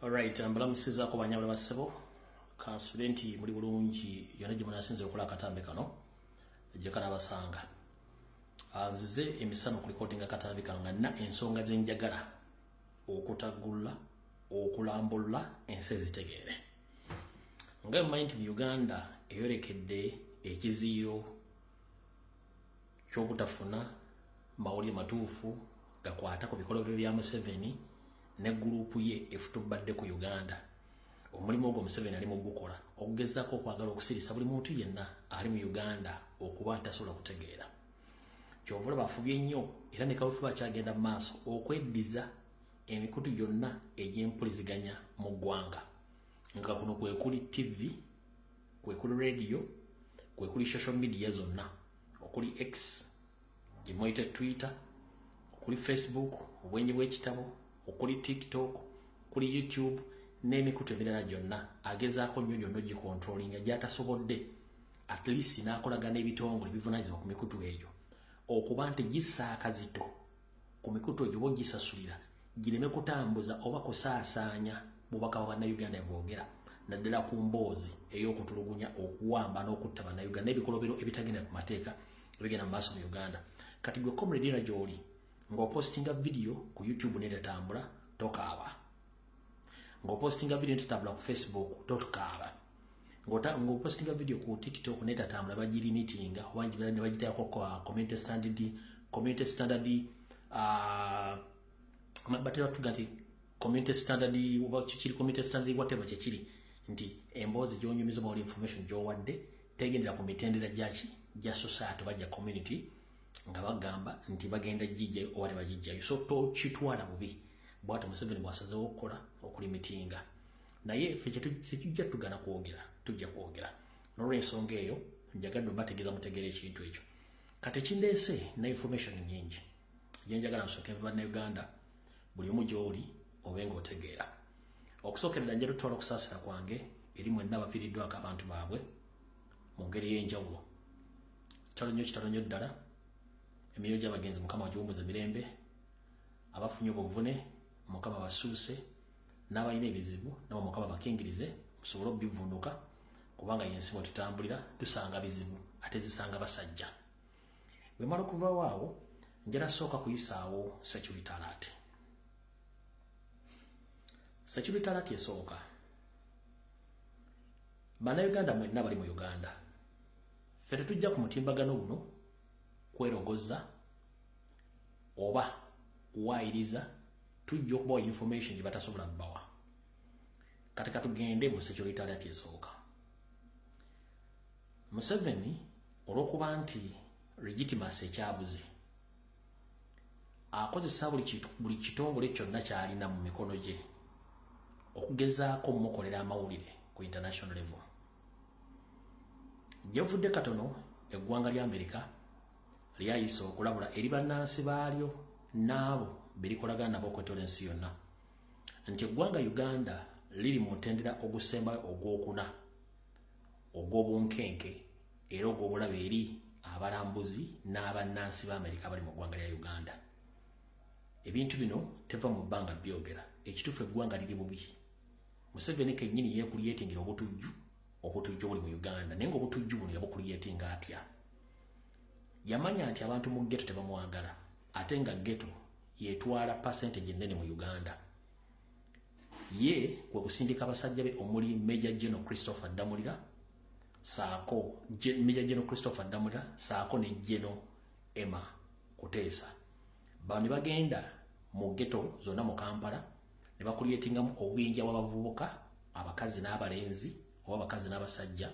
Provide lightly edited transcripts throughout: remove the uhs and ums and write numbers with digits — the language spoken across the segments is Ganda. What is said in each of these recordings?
Alright, mbalamusizaako banyabula bassebo, kansubire nti muli bulungi yonna gye munaasinze okola akatambi kano gye kanaabasanga. Nzize emisana okulikodinga akatambi kano nga nna ensonga ze njagala okutaggulula, okulambulula ensi ezitegeere. Nga mmanyi nti mu Uganda eyolekedde ekiziyo ky'obutafuna mawulire matuufu gakwata ku bikolobero bya Museveni ne gurupu ye efutubadde ku Uganda. Omulimu ogwo Museveni ali mu gukola okugezaako okwagala okusirisa buli muntu yenna ali mu Uganda okuba ntasobola kutegeera. Kyova olaba afubye nnyo era ne kaweefube akyagenda mu maaso okweddiza emikutu gyonna egy'empuliziganya mu ggwanga, nga kuno kwe kuli TV, kwe kuli radio, kwe kuli social media zonna okuli X gye muyita Twitter, okuli Facebook obwenyi bw'ekitabo, okuli TikTok, okuli YouTube n'emikutu emirala gyonna. Agezaako nnyo gyonna ogikontrolinga gy'atasobodde, at least n'akolagana ebitongole ebivunaanyizibwa ku mikutu egyo okuba nti gissa akazito ku mikutu egyo oba ogisasulira gireme kutambuza oba kusaasaanya bubaka bwa Bannayuganda bwogera, naddala ku mboozi ey'okutulugunya, okuwamba n'okutta Bannayuganda n'ebikolobero ebitagenda ku mateeka ebigenda mu maaso mu Uganda. Kati gwe comrade era gy'oli ng'opostinga video ku YouTube n'etatambula, tokaaba. Ng'opostinga video n'etatambula ku Facebook, tokaaba. Ng'opostinga video ku TikTok n'etatambula, bagirimitinga oba ne bagiteekako community standard, batera tuga nti community standard oba kikiri community standard, whatever kyekiri, nti emboozi gy'onyumiza oba information gy'owadde tegendera ku mitendera gyaki gya society oba gya community, nga bagamba nti bagenda gijjayo oba tebagijjayo. So tokitwala bubi. Bwatyo Museveni bw'asazeewo okukola okulimitinga, naye ffe tekijja tugana kwogera, tujja kwogera. N'olwensonga eyo njagadde obategeeza mutegeera ekintu ekyo. Kati ekindeese na information nyingi gyenjagala nsooke Bannayuganda buli omu gy'oli obe ng'otegeera. Okusookera nja tutwala okusaasira kwange eri mwenna abafiiriddwako abantu baabwe mu ngeri ey'enjawulo. Kitalo nnyo, kitalo nnyo ddala. Emyoyo gy'abagenzi Mukama agiwummuze mirembe, abafunye obuvune Mukama basuuse, n'abalina ebizibu nabo Mukama bakingirize musobole okubivvuunuka, kubanga yensi mwe tutambulira tusanga bizibu ate zisanga basajja. Bwe mala okuvaawo awo, njala sooka kuyisaawo security alert. Security alert esooka, Bannayuganda mwenna bali mu Uganda, ffe tetujja ku mutimbagano guno kwerogoza oba kuwaayiriza, tujja okubawa information gye batasobola bbawa. Kati katugende mu security alert esooka. Museveni olw'okuba nti legitimacy ekyabuze, akozesa buli kitongole kyonna ky'alina mu mikono gye okugezaako mumukolera amawulire ku international level. Gyevudde katono, eggwanga lya Amerika lyayisa okulabula eri bannansi baalyo n'abo berikolagana nabo okwetola ensi yonna nti eggwanga Uganda liri mu mutendera ogusembayo ogwokuna ogw'obunkenke era ogw'obulabe eri abalambuzi n'abannansi ba Amerika abali mu ggwanga lya Uganda. Ebintu bino teva mu bbanga byogera ekituufu, eggwanga liri bubi. Museveni kennyini yeekuliyetingira obutujju, obutujju obuli mu Uganda. Naye ng'obutujju buno yabukuliyetinga atya? Yamanya nti abantu mu ghetto tebamwagala, ate nga ghetto yetwala percentage ennene mu Uganda. Ye kwe kusindika abasajja be omuli Major General Christopher Damulira saako Major General Christopher Damulira saako ne General Emma Kuteesa. Bano ne bagenda mu ghetto zonna mu Kampala ne bakuliyetingamu obuyinja bw'abavubuka, abakazi n'abalenzi oba abakazi n'abasajja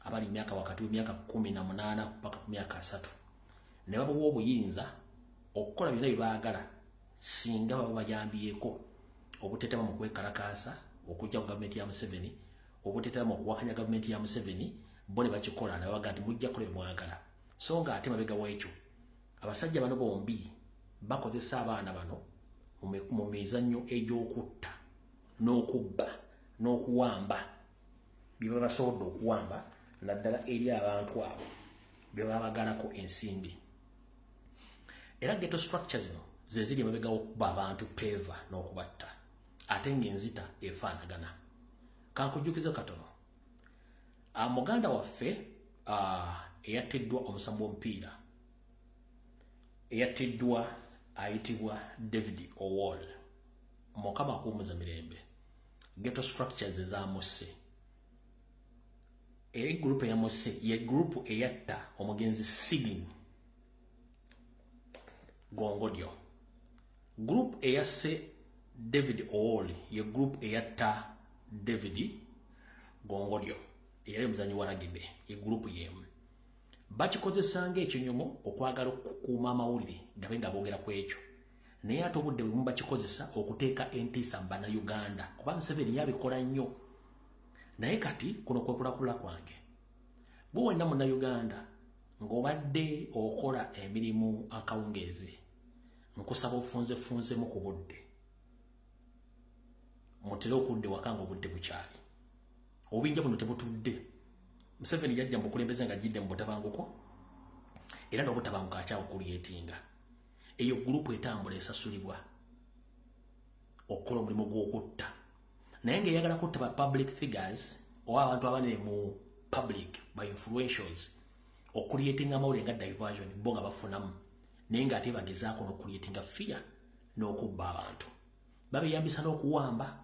abali emyaka wakati w'emyaka 18 paka ku myaka 30, ne babawa obuyinza okukola byonna bye baagala singa baba bayambyeko obutetaba mu kwekalakaasa okujja ku gavumenti ya Museveni, obutetaba mu kuwakanya gavumenti ya Museveni. Bo ne bakikola ne babaga nti mujja kukola bye mwagala. So nga ate mabega w'ekyo abasajja bano bombi bakozesa abaana bano mu mizannyo egy'okutta n'okubba n'okuwamba bye babasobodde okuwamba, naddala eri abantu abo bye babagalako ensimbi. Era ghetto structure zino ze ziri emabega w'okuba abantu peva n'okubatta. ate ng'enzita efaanagana. Kankujjukize katono. Muganda waffe eyattiddwa omusambi w'omupiira, eyattiddwa ayitibwa David Owol, Mukama akuwummuza mirembe. Ghetto structures ezamusse, era group eyamusse ye group eyatta omugenzi Sidney Gongodyo. Group eyasse David Owol ye group eyatta David Gongodyo, eyali omuzanyi wa rugby, ye group yemu. Bakikozesa ng'ekinyumo okwagala okukuuma amawulire gabe nga boogera ku ekyo, naye ate obudde bwe bumu bakikozesa okuteeka entiisa mu Bannayuganda, kuba Museveni yabikola nnyo. Naye kati kuno kwe kulakula kwange. Gwe wenna Munnayuganda ng'obadde okola emirimu akawungeezi, nkusaba ofunzefunzemu ku budde, mutere okudde waka ng'obudde bukyali. Obubinja buno tebutudde. Museveni yajja mu bukulembeze ng'ajjidde mu butabanguko, era n'obutabanguko akyabukulyetinga. Eyo gurupu etambula esasulibwa okukola omulimu gw'okutta, naye ng'eyagala kutta ba public figures oba abantu abanene mu public, ba influentials, okucreatinga amawulire nga diversion, bo nga bafunamu, naye ng'ate bagezaako n'okucreatinga fear n'okubba abantu. Babeeyambisa n'okuwamba,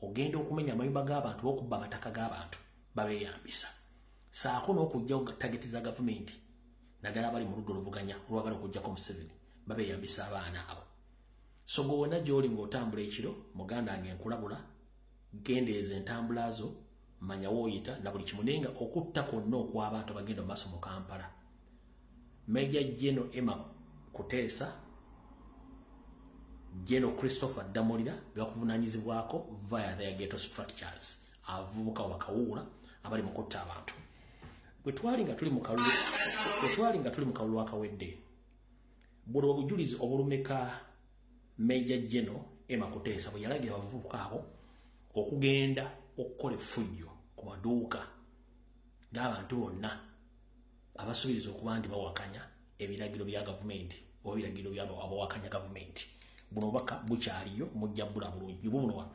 ogenda okumenya amayumba g'abantu oba okubba amataka g'abantu, babeeyambisa. Saako n'okuggyawo target za gavumenti, naddala abali mu ludda oluvuganya olwagala okuggyako Museveni, babeeyambisa abaana abo. So gwe wonna gy'oli ng'otambula ekiro, muganda wange nkulabula, gendeeza entambula zo, manya w'oyita na buli kimu, naye nga okutta kwonna okw'abantu abagenda mu maaso mu Kampala. Major General Emma Kuteesa, General Christopher Damulira bakuvunaanyizibwako via their ghetto structures, abavubuka bakawuula abali mu kutta abantu. Bwe twali nga tuli mu kalulu, bwe twali nga tuli mu kalulu akawedde, buno obujulizi obulumeka Major General Emma Kuteesa bwe yalagira abavubuka abo okugenda okukola effujjo ku maduuka g'abantu bonna abasuubiriza okuba nti bawakanya ebiragiro bya gavumenti oba ebiragiro by'abawakanya gavumenti. Buno obubaka bukyaliyo, mujja bbula bulungi. Buno wano.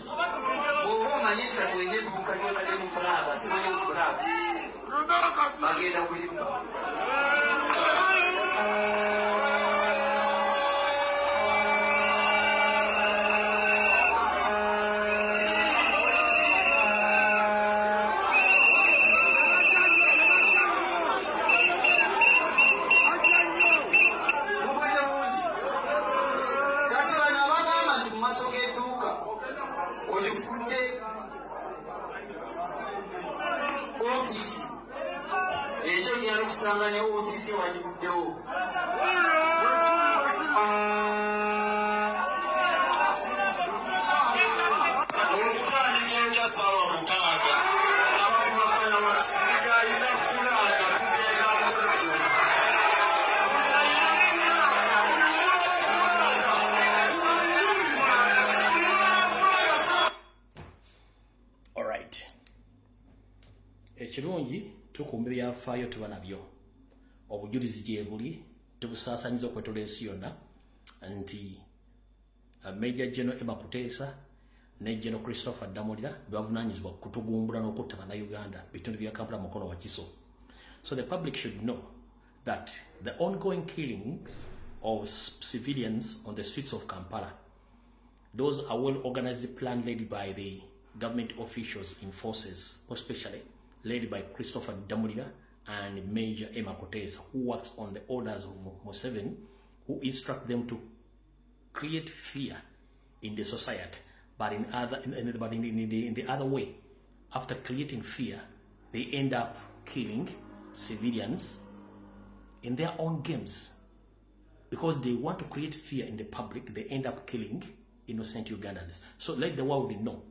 Oba omanyi nti kati olina edduuka ly'otadde mu flag, simanyi mu flag, bagenda kuyimba. Mubulire bulungi. Kati bano abagamba nti mu maaso g'edduuka ogifudde ofiisi, ekyo ogenda okusanga ne ofiisi wagiguddewo. Okutandika enkya ssaawa 6, abakuba fireworks galina flag, tugenda kutula. Alright. Ekirungi tukuuma ebyafaayo, tuba nabyo. Obujulizi gye buli, tubusaasaanyiza okwetooloola ensi yonna nti Major General Emma Kuteesa ne General Christopher Damulira bavunaanyizibwa kutugumbula n'okutta Bannayuganda bitundu bya Kampala, Mukono, Wakiso. So the public should know that the ongoing killings of civilians on the streets of Kampala, those are well organized plan led by the government officials in forces, especially led by Christopher Damulira and Major Emma Kuteesa, who works on the orders of Museveni, who instruct them to create fear in the society. But in other, in, but in the other way, after creating fear, they end up killing civilians in their own games. Because they want to create fear in the public, they end up killing innocent Ugandans. So let the world know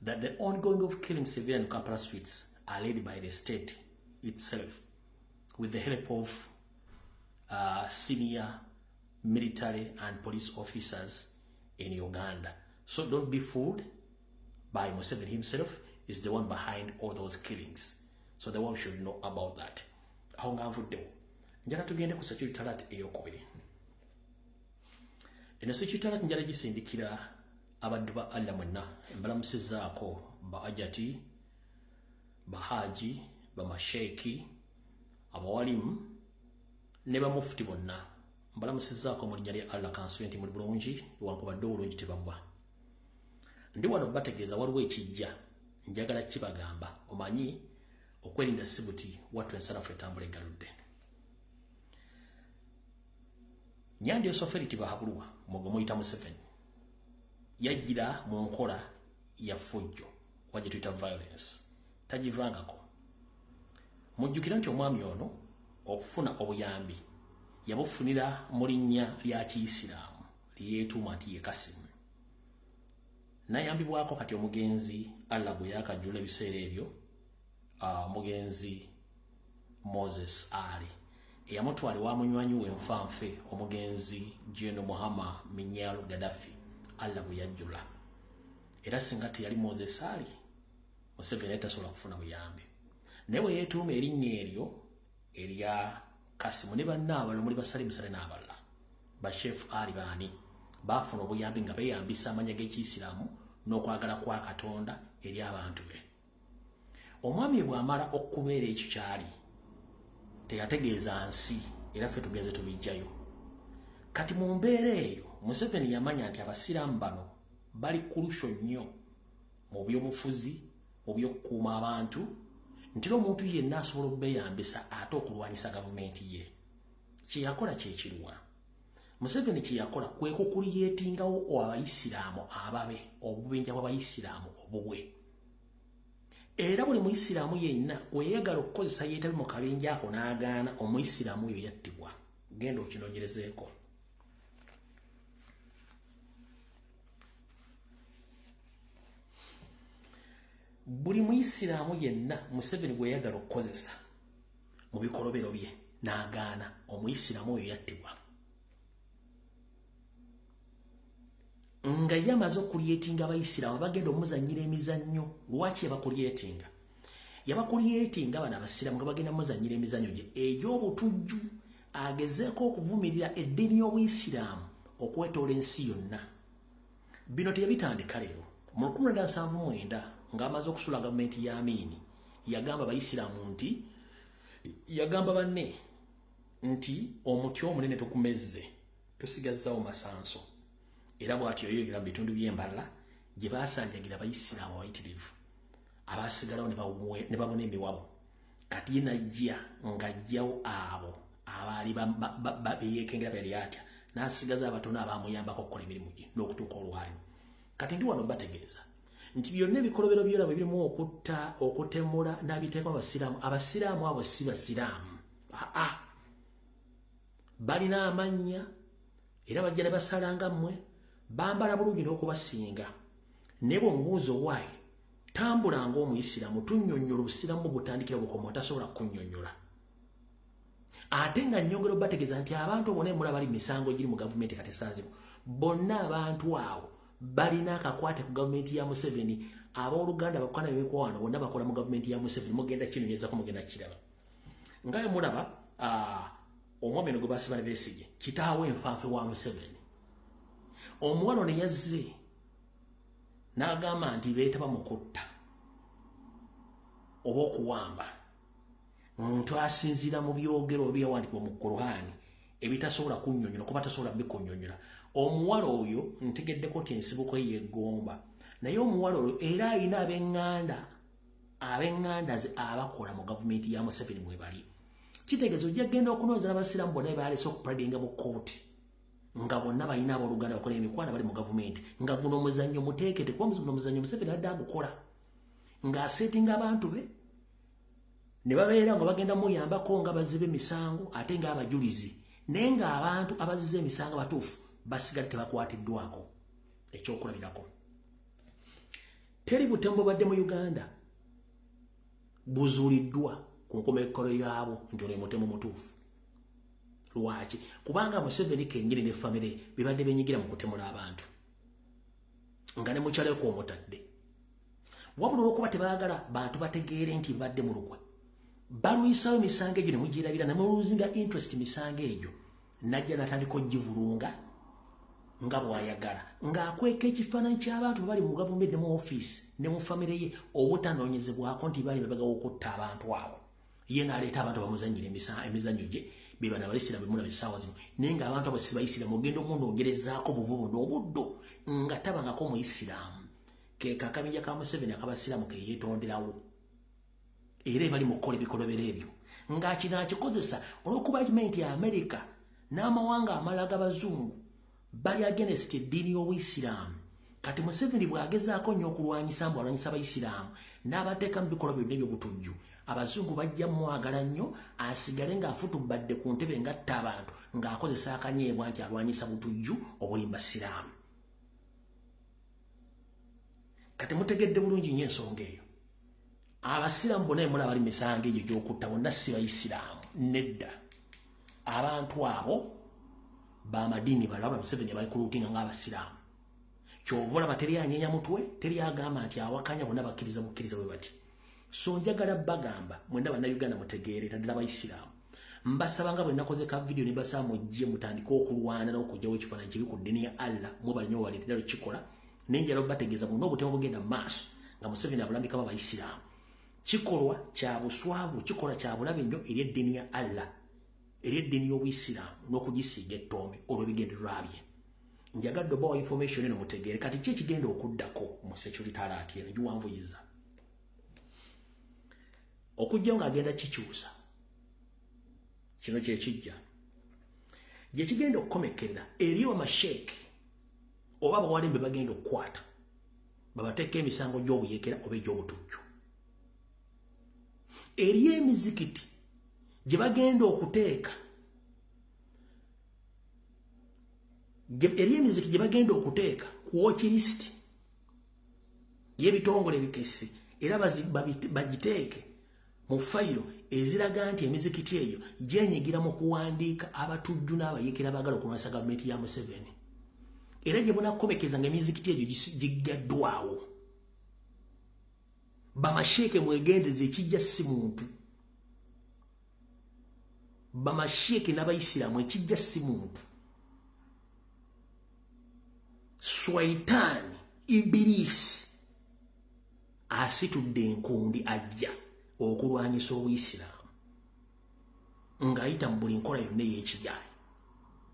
that the ongoing of killing civilians in Kampala streets are led by the state itself, with the help of senior military and police officers in Uganda. So don't be fooled by Museveni himself is the one behind all those killings. So the world should know about that. Aho nga nvuddewo, njagala tugende ku security alert eyokubiri. Eno security alert njagala gisindikira Abaddu ba Allah mwenna mbalamusizzaako, ba ajati, bahaji, bamasheeki, abawalimu ne bamufuti bonna, mbalamusizzaako mu linnya lya Allah. Kansuubire nti muli bulungi, wankubadde obulungi tebabwa. Ndi wano bategeeza waliwo ekijja, njagala kibagamba. Omanyi okwerinda si buti, wattu ensalafu etambula egaludde. Nyandi Yosoferi Tibahabulwa mwe muyita Museveni yajjira mu nkola ya ffujjo, wajje tuyita violence, tagivangako. Mujjukira nti omwami ono okufuna obuyambi yabufunira mu linnya lya Kiyisiraamu lyeyeetuuma nti ye Kasimu. Nayambibwako kati omugenzi Allah bwe yakajjula ebiseera ebyo, omugenzi Moses Ali eyamutwala ewa munywanyi we nfanfe omugenzi Gen Muhammad Minyalo Gaddafi, Allah bwe yajjula. Era singa teyali Moses Ali, Museveni yali tasobola kufuna buyambi. Naye bwe yeetuuma erinnya eryo erya Kasimu ne banne abalala omuli Basali Musale n'abalala, Bashefu Ali baani, baafuna obuyambi nga beeyambisa amannya g'Ekiyisiraamu n'okwagala kwa Katonda eri abantu be. Omwami bw'amala okubeera ekyo kyali teyategeeza nsi, era ffe tugenze tubijjayo. Kati mu mbeera eyo Museveni yamanya nti abasiraamu bano bali kulusho nnyo mu byobufuzi, mu by'okukuuma abantu, nti n'omuntu yenna asobola okubeeyambisa ate okulwanyisa gavumenti ye. Kye yakola kye kiruwa? Museveni kye yakola kwe kukuliyeetingawo abayisiraamu ababe, obubinja bw'abayisiraamu obubwe. Era buli muyisiraamu yenna gweyagala okukozesa yeetabe mu kabinja ako n'agaana, omuyisiraamu oyo yattibwa. Genda okinoonyerezeeko. Buli muyisiraamu yenna Museveni gweyagala okukozesa mu bikolobero bye n'agaana, omuyisiraamu oyo yattibwa. Nga ye amaze okulyetinga abayisiraamu bagenda omuzannyira emizannyo. Lwaki yabakulyetinga? Yabakulyetinga bano abasiraamu nga bagenda muzannyira emizannyo gye egy'obutujju, agezeeko okuvumirira eddiini y'obuyisiraamu okwetoola ensi yonna. Bino teyabitandika leero. Mu 1979 ng'amaze okusula gavumenti ya Amini, yagamba abayisiraamu nti, yagamba banne nti omuti omunene tukumezze, tusigazzawo masanso. Era bw'atyo yayogera mu bitundu by'embalala gye baasanjagira abayisiraamu abayitirivu abaasigalawo ne babona emiwabo. Kati ye najja ng'aggyawo abo abaali beyeekengera beyali atya, n'asigaza abatono abaamuyambako okukola emirimu gye n'okutuuka olwaliro. Kati ndi wano bategeeza nti byonna ebikolobero byolaba ebirimu okutta, okutemula n'abiteekwa abasiraamu, abasiraamu abo si basiraamu. Aa, balina amannya era bajja ne basalanga mmwe, bambala bulungi n'okubasinga. Naye bw'omubuuza owaayi tambula ng'omuyisiraamu, tunnyonnyola obusiraamu butandikira bukoma, otasobola kunnyonnyola. Ate nga nnyongera obategeeza nti abantu bonna emulaba bali misango egiri mu gavumenti kati esanzibwa, bonna abantu abo balina akakwate ku gavumenti ya Museveni. Abooluganda bakwana b'emikwano bonna bakola mu gavumenti ya Museveni. Mugenda kinonyezaako, mugenda kiraba. Nga bwe mulaba omwami ono gwe basiba ne Besigye, kitaawe enfanfe wa Museveni. Omuwala ono yazze n'agamba nti beetaba mu kutta oba okuwamba muntu asinziira mu byogero ebyawandiikibwa mu Kuraani ebitasobola kunnyonnyola kuba tasobola bikunnyonnyola. Omuwala oyo ntegeddeko nti ensibuko ye yeggomba, naye omuwala oyo era alina ab'eŋŋanda ze abakola mu gavumenti ya Museveni mwe bali. Kitegeeza ojja kugenda okunoonyeza n'abasiraamu bonna be baleese okupaladinga mu kkooti nga bonna balina abooluganda bakola emikwano bali mu gavumenti, nga guno omuzannyo muteekete, kuba guno omuzannyo Museveni adde agukola ng'aseetinga abantu be ne babeera nga bagenda muyambako nga bazzi b'emisango ate ng'abajulizi, naye ng'abantu abazizza emisango abatuufu basigala tebakwatiddwako. Ekyokulabirako, teri butemu bubadde mu Uganda buzuuliddwa ku nkomekero yaabwo nti ono mutemu mutuufu. Lwaki? Kubanga Museveni kennyini ne famire bibadde benyigira mu kutemula abantu nga ne mukyalo kw'omutadde. Wabula olw'okuba tebaagala bantu bategeere nti badde mu lukwe, balwisawo emisango egyo ne mugirabira ne muluzinga interest misango egyo, najja n'atandika ogivulunga nga bw'ayagala, ng'akweka ekifaananyi ky'abantu bali mu gavumenti ne mu ofiisi ne mu famire ye obutanoonyezebwako nti bali mabega w'okutta abantu abo. Ye n'aleeta abantu bamuzannyira emizannyo gye, be bano abayisiraamu bemulaba essaawa zino, naye ng'abantu abo si bayisiraamu. Ogenda omunoonyerezaako buvubu n'obuddo nga tabangako omuyisiraamu. Ke kakabinja ka Museveni akabasiraamu ke yeetonderawo, era ebali mu kukola ebikolobero ebyo nga kino akikozesa olw'okuba gavumenti ya Amerika n'amawanga amalala g'abazungu bali against eddiini y'obuyisiraamu. Kati Museveni bw'agezaako nnyo okulwanyisa mbu alwanyisa abayisiraamu n'abateeka mu bikolwa byonna eby'obutujju, abazungu bajja mwagala nnyo asigale ng'afutubbadde ku ntebe ng'atta abantu ng'akozesa akanyeebwa nti alwanyisa butujju obulimba siraamu. Kati mutegedde bulungi nnyo ensonga eyo. Abasiraamu bonna emulaba bali misango egyo gy'okutta bonna si bayisiraamu, nedda. Abantu abo bamadiini balaba Museveni bali kulutinga ng'abasiraamu. Kyova olaba teri anyeenya mutwe, teri agamba nti awakanya, bonna bakkiriza bukkiriza bwe bati. So njagala bagamba mwenna Bannayuganda mutegeere, naddala abayisiraamu, mbasaba nga bwe nakoze ka vidiyo ne basaba mujje mutandike okulwana n'okuggyawo ekifaananyi kibi ku ddiini ya Allah. Mwebale nnyo baleetera lukikola, naye njagala obategeeza bonna obutemu bugenda mu maaso nga Museveni abulambikamu abayisiraamu. Kikolwa kya buswavu, kikolwa kya bulabe nnyo eri eddiini ya Allah, eri eddiini y'obuyisiraamu n'okugisiiga ettoome olw'ebigendererwa bye. Njagadde obawa information eno mutegeere. Kati ki ekigenda okuddako mu security alert eno giwanvuyiza okujjawo ng'agenda kikyusa kino kyekijja gye kigenda okukomekkerera eri amasheeke oba abawalembe bagenda okukwata babateeka emisango gy'obuyeekera oba egy'obutujju, eri emizikiti gye bagenda okuteeka, eri emizikiti gye bagenda okuteeka ku watch list y'ebitongole ebikessi, era bagiteeke mu fayiro eziraga nti emizikiti eyo gyenyigira mu kuwandiika abatujju n'abayeekera abaagala okulwanyisa gavumenti ya Museveni. Era gye bunakomekeza nga emizikiti egyo giggaddwawo. Bamasheeke mwegendereze, ekijja si muntu. Bamasheeke n'abayisiraamu, ekijja si muntu. Swaitaani Ibirisi asitudde enkundi ajja okulwanyisa obuyisiraamu ng'ayita mu buli nkola yonna ey'ekijaayi.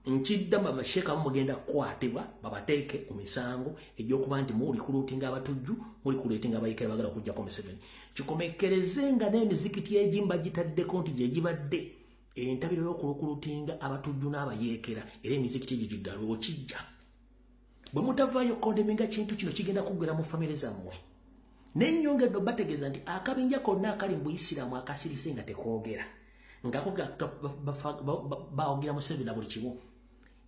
Nkiddamu, amasheeka mugenda kukwatibwa babateeke ku misango egy'okuba nti muli kuluutinga abatujju, muli kuluutinga abayiikira baagala okuggyako Museveni. Kikomekkereze nga n'emizikiti egimu bagitaddeko nti gye gibadde entabiro y'okulukulutinga abatujju n'abayeekera, era emizikiti egyo giggalwewo kijja. Bwe mutavaayo kondeminga kintu kino kigenda kuggwera mu famire zammwe. Nennyongedde obategeeza nti akabinja konna akali mu buyisiraamu akasirise nga tekoogera, ngako baogera Museveni na buli kimu,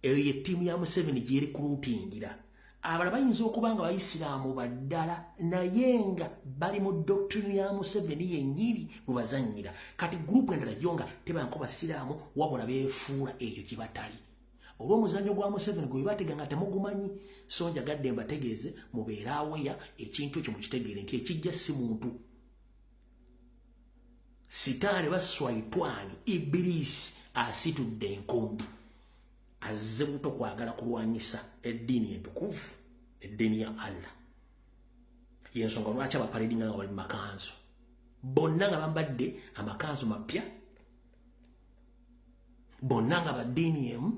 eyo ye ttiimu ya Museveni gy'erikuluutingira. Abalala bayinza okuba nga bayisiraamu baddala naye nga bali mu doctrine ya Museveni yennyini bwe bazannyira. Kati gurupu endala yo nga tebanko basiraamu wabula beefuula ekyo kye batali olw'omuzannyo gwa Museveni gwe batega nga temugumanyi. So njagadde mbategeeze mubeere aweya ekintu ekyo mukitegeere nti ekijja si muntu. Sitaani baswaitwani Ibirisi asitudde enkumbi azze buto kwagala kulwanyisa eddiini entukuvu, eddiini ya Allah. Yensonga lwaki abapaledinga nga bali mu makanzu bonna nga bambadde amakanzu mapya, bonna nga baddiini emu,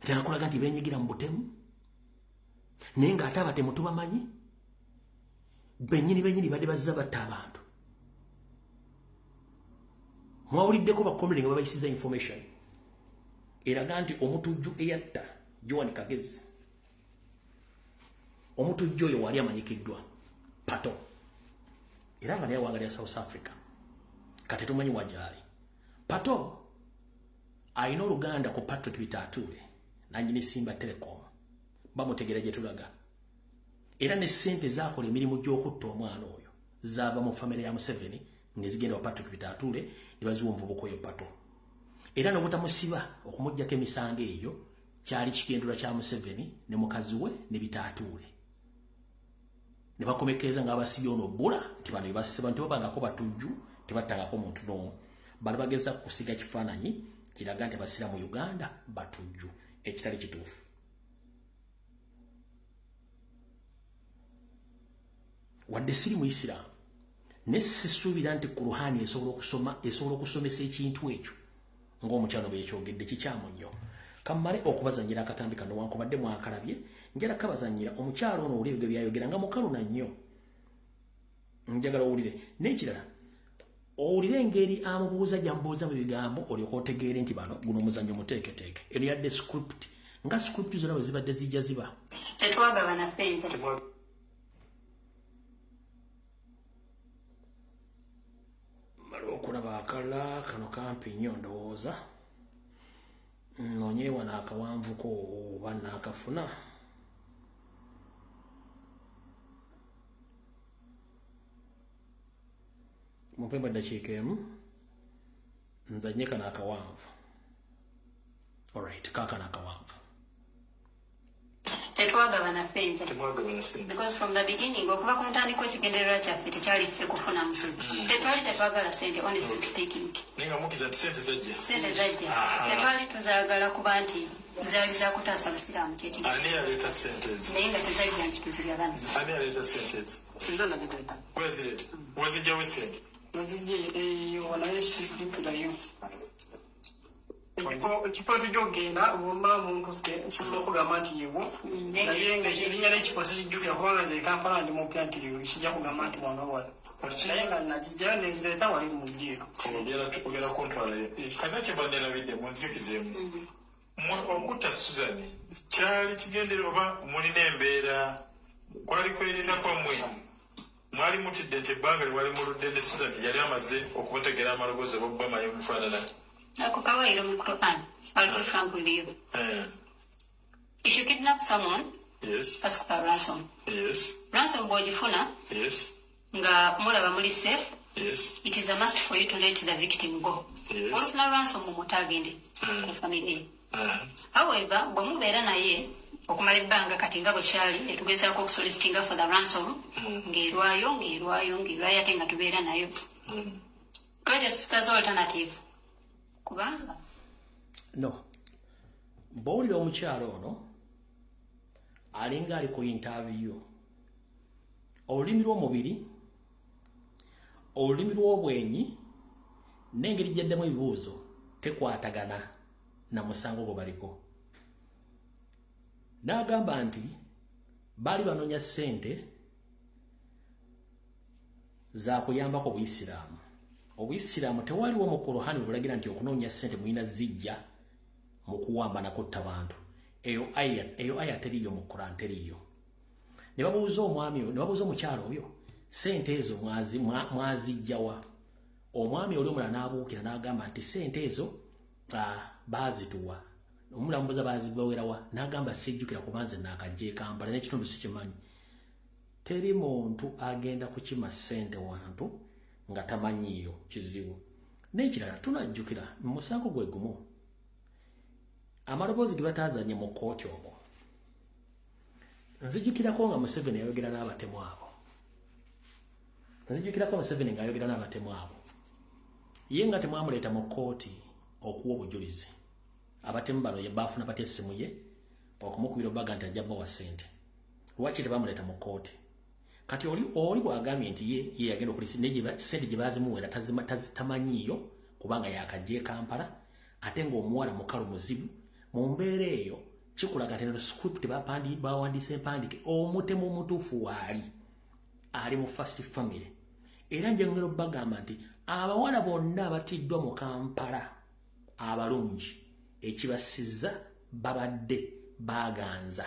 tenakulaga nti benyigira mu butemu, naye ng'ate abatemu tubamanyi bennyini bennyini badde bazza batta abantu. Mwawuliddeko bakomere nga babayisiza information eraga nti omutujju eyatta Joan Kagezi, omutujju oyo wali amanyikiddwa Pato, era nga naye awanga lya South Africa, kati tumanyi wagyali. Pato alina oluganda ku Patrick Bitature nannyini Simba Telecom, bamutegeera gye tulaga. Era ne ssente zaakola emirimu gy'okutta omwana oyo zaava mu famire ya Museveni ne zigenda wa Patrick Bitature ne baziwa omuvubuka oyo Pato. Era n'obutamusiba okumuggyako emisango eyo kyali kigendererwa kya Museveni ne mukazi we ne Bitature. Ne bakomekkereza ng'abasibye ono bbula nti bano bebasiba nti babangako batujju, tebattangako muntu n'omu. Bano bageza kusiga kifaananyi Kiraga nti abasiraamu Uganda batujju, ekitali kituufu. Wadde siri muisiraamu, ne sisuubira nti Kuruhani esobola okusomesa ekintu ekyo ng'omukyalo bwe yakyogedde. Kikyamu nnyo. Kammale okubazannyira akatambi kano, wankubadde mwakalabye, njala kabazannyira omukyalo ono owulire byayogera nga mukaluna nnyo. Njagala owulire. N'ekirala, owulire engeri amubuuza gy'amubuuza mu bigambo, olyoka otegeere nti bano guno omuzannyo muteeketeeke. Eno yadde script, nga script zonna bwe zibadde zijja ziba. Tetwagabana ssente. Mala okulaba akalala kano kampi nnyo ndowooza. Noonye wano akawanvuko oba naakafuna. Mupemba ddakiika emu nzanye kano akawanvu. Alright, kaakano akawanvu. Tetwagabana ssente. Because from the beginning, okuva ku ntandikwa ekigendererwa kyaffe tekyali ffe kufuna musubi. Tetwali tetwagala ssente, honestly speaking. Naye nga mukkiriza nti ssente zajja. Ssente zajja. Tetwali tuzaagala kuba nti zaali za kutaasa busiraamu kyekigendererwa. Ani yaleeta ssente ezo? Naye nga tezajja nti tuzigabana. Ani yaleeta ssente ezo? Nze nazireeta. Gwe wazireeta? Wazijjawo ssente? Nazijja eyo naye sijjukirayo. Ekifo tujja bwomba munkutte nsobola okugamba nti yewo, naye nga erinnya ly'ekifo sijjukira kubanga nze Kampala ndi mupya nti sijja kugamba nti wano wala, naye nga nakijjayo nenzireeta wali mu ddiiro. Ogenda kuntwalayo. Kati kyemba neerabidde munzijukizeemu. Okutta Susan kyali kigendere oba mulina embeera kwali kwerinda kwammwe? Mwali mutidde nti ebbanga lyewali muludde ne Susan yali amaze okubategera amaloboozi oba okubamanyi omufaanana? Ako kawairo mu Quran. I'll be frank with you. If you kidnap someone, yes, ask for ransom. Yes. Ransom bw'ogifuna, yes, nga mulaba muli safe, yes, it is a must for you to let the victim go. Yes. Olufuna ransom mumuta agende ku family ye. However, bwe mubeera naye okumala ebbanga kati nga bwe kyali ne tugezaako okusolicitinga for the ransom, ng'erwayo ng'erwayo ng'erwayo ate nga tubeera nayo. Lwaki tusitaza alternative? Kubanga no, bw'owulira omukyalo ono alinga ali ku interview, olulimi lw'omubiri, olulimi lw'obwenyi n'engeri gy'addamu ebibuuzo tekwatagana na musango gwe baliko. N'agamba nti baali banoonya ssente za kuyambako Obuyisiraamu. Obuyisiraamu tewaliwo mu Kuruhani bwe bulagira nti okunoonya ssente mulina zijja mu kuwamba na kutta bantu. Eyo aya teriiyo mu Quran, teriiyo. Ne babuuza omwami oyo, ne babuuza omukyalo oyo, ssente ezo mwazijja wa? Omwami oli omulala n'abuukira n'agamba nti ssente ezo baazituwa. Omulala amubuuza baazibawera wa? N'agamba sijjukira kuba nze naakajja e Kampala n'ekitundu sikimanyi. Teri muntu agenda kukima ssente wantu nga tamanyiiyo kizibu. N'ekirala tunajjukira mu musango gwe gumu amaloboozi ge bataazanye mu kkooti omwo. Nzijukirako nga Museveni yayogera n'abatemu abo. Nzijukirako Museveni ng'ayogera n'abatemu abo. Ye nga temwamuleeta mu kkooti okuwa obujulizi. Abatemu bano ye baafuna batya essimu ye okumukubira obbaga nti ajja bawa ssente. Lwaki tebamuleeta mu kkooti? Kati oli bw'agambye nti ye yagenda okulisi ne ssente gye baazimuwera tamanyiiyo kubanga yakajja e Kampala, ate ng'omuwala mukalu muzibu. Mu mbeera eyo kikulaga nti eno script bawandiise empandiike, omutemu omutuufu waali ali mu first family. Era njagala obbagamba nti abawala bonna abatiddwa mu Kampala abalungi ekibasizza babadde baaganza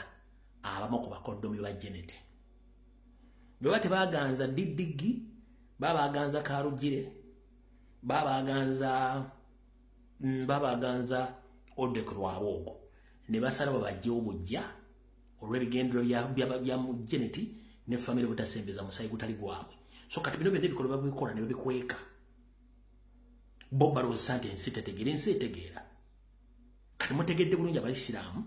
abamu ku bakoddomi ba Janet. Bwe baba tebaganza Diddigi, baba baganza Karugire, baba baganza Odek Rwabwogo, ne basala babajjewo bujja olw'ebigendero bya Janet ne family butasembeza musayi gutali gwabwe. So kati bino byonna ebikolwa babikola ne babikweka. Bo balowooza nti ensi tetegeera, ensi etegeera. Kati mutegedde bulungi Abayisiraamu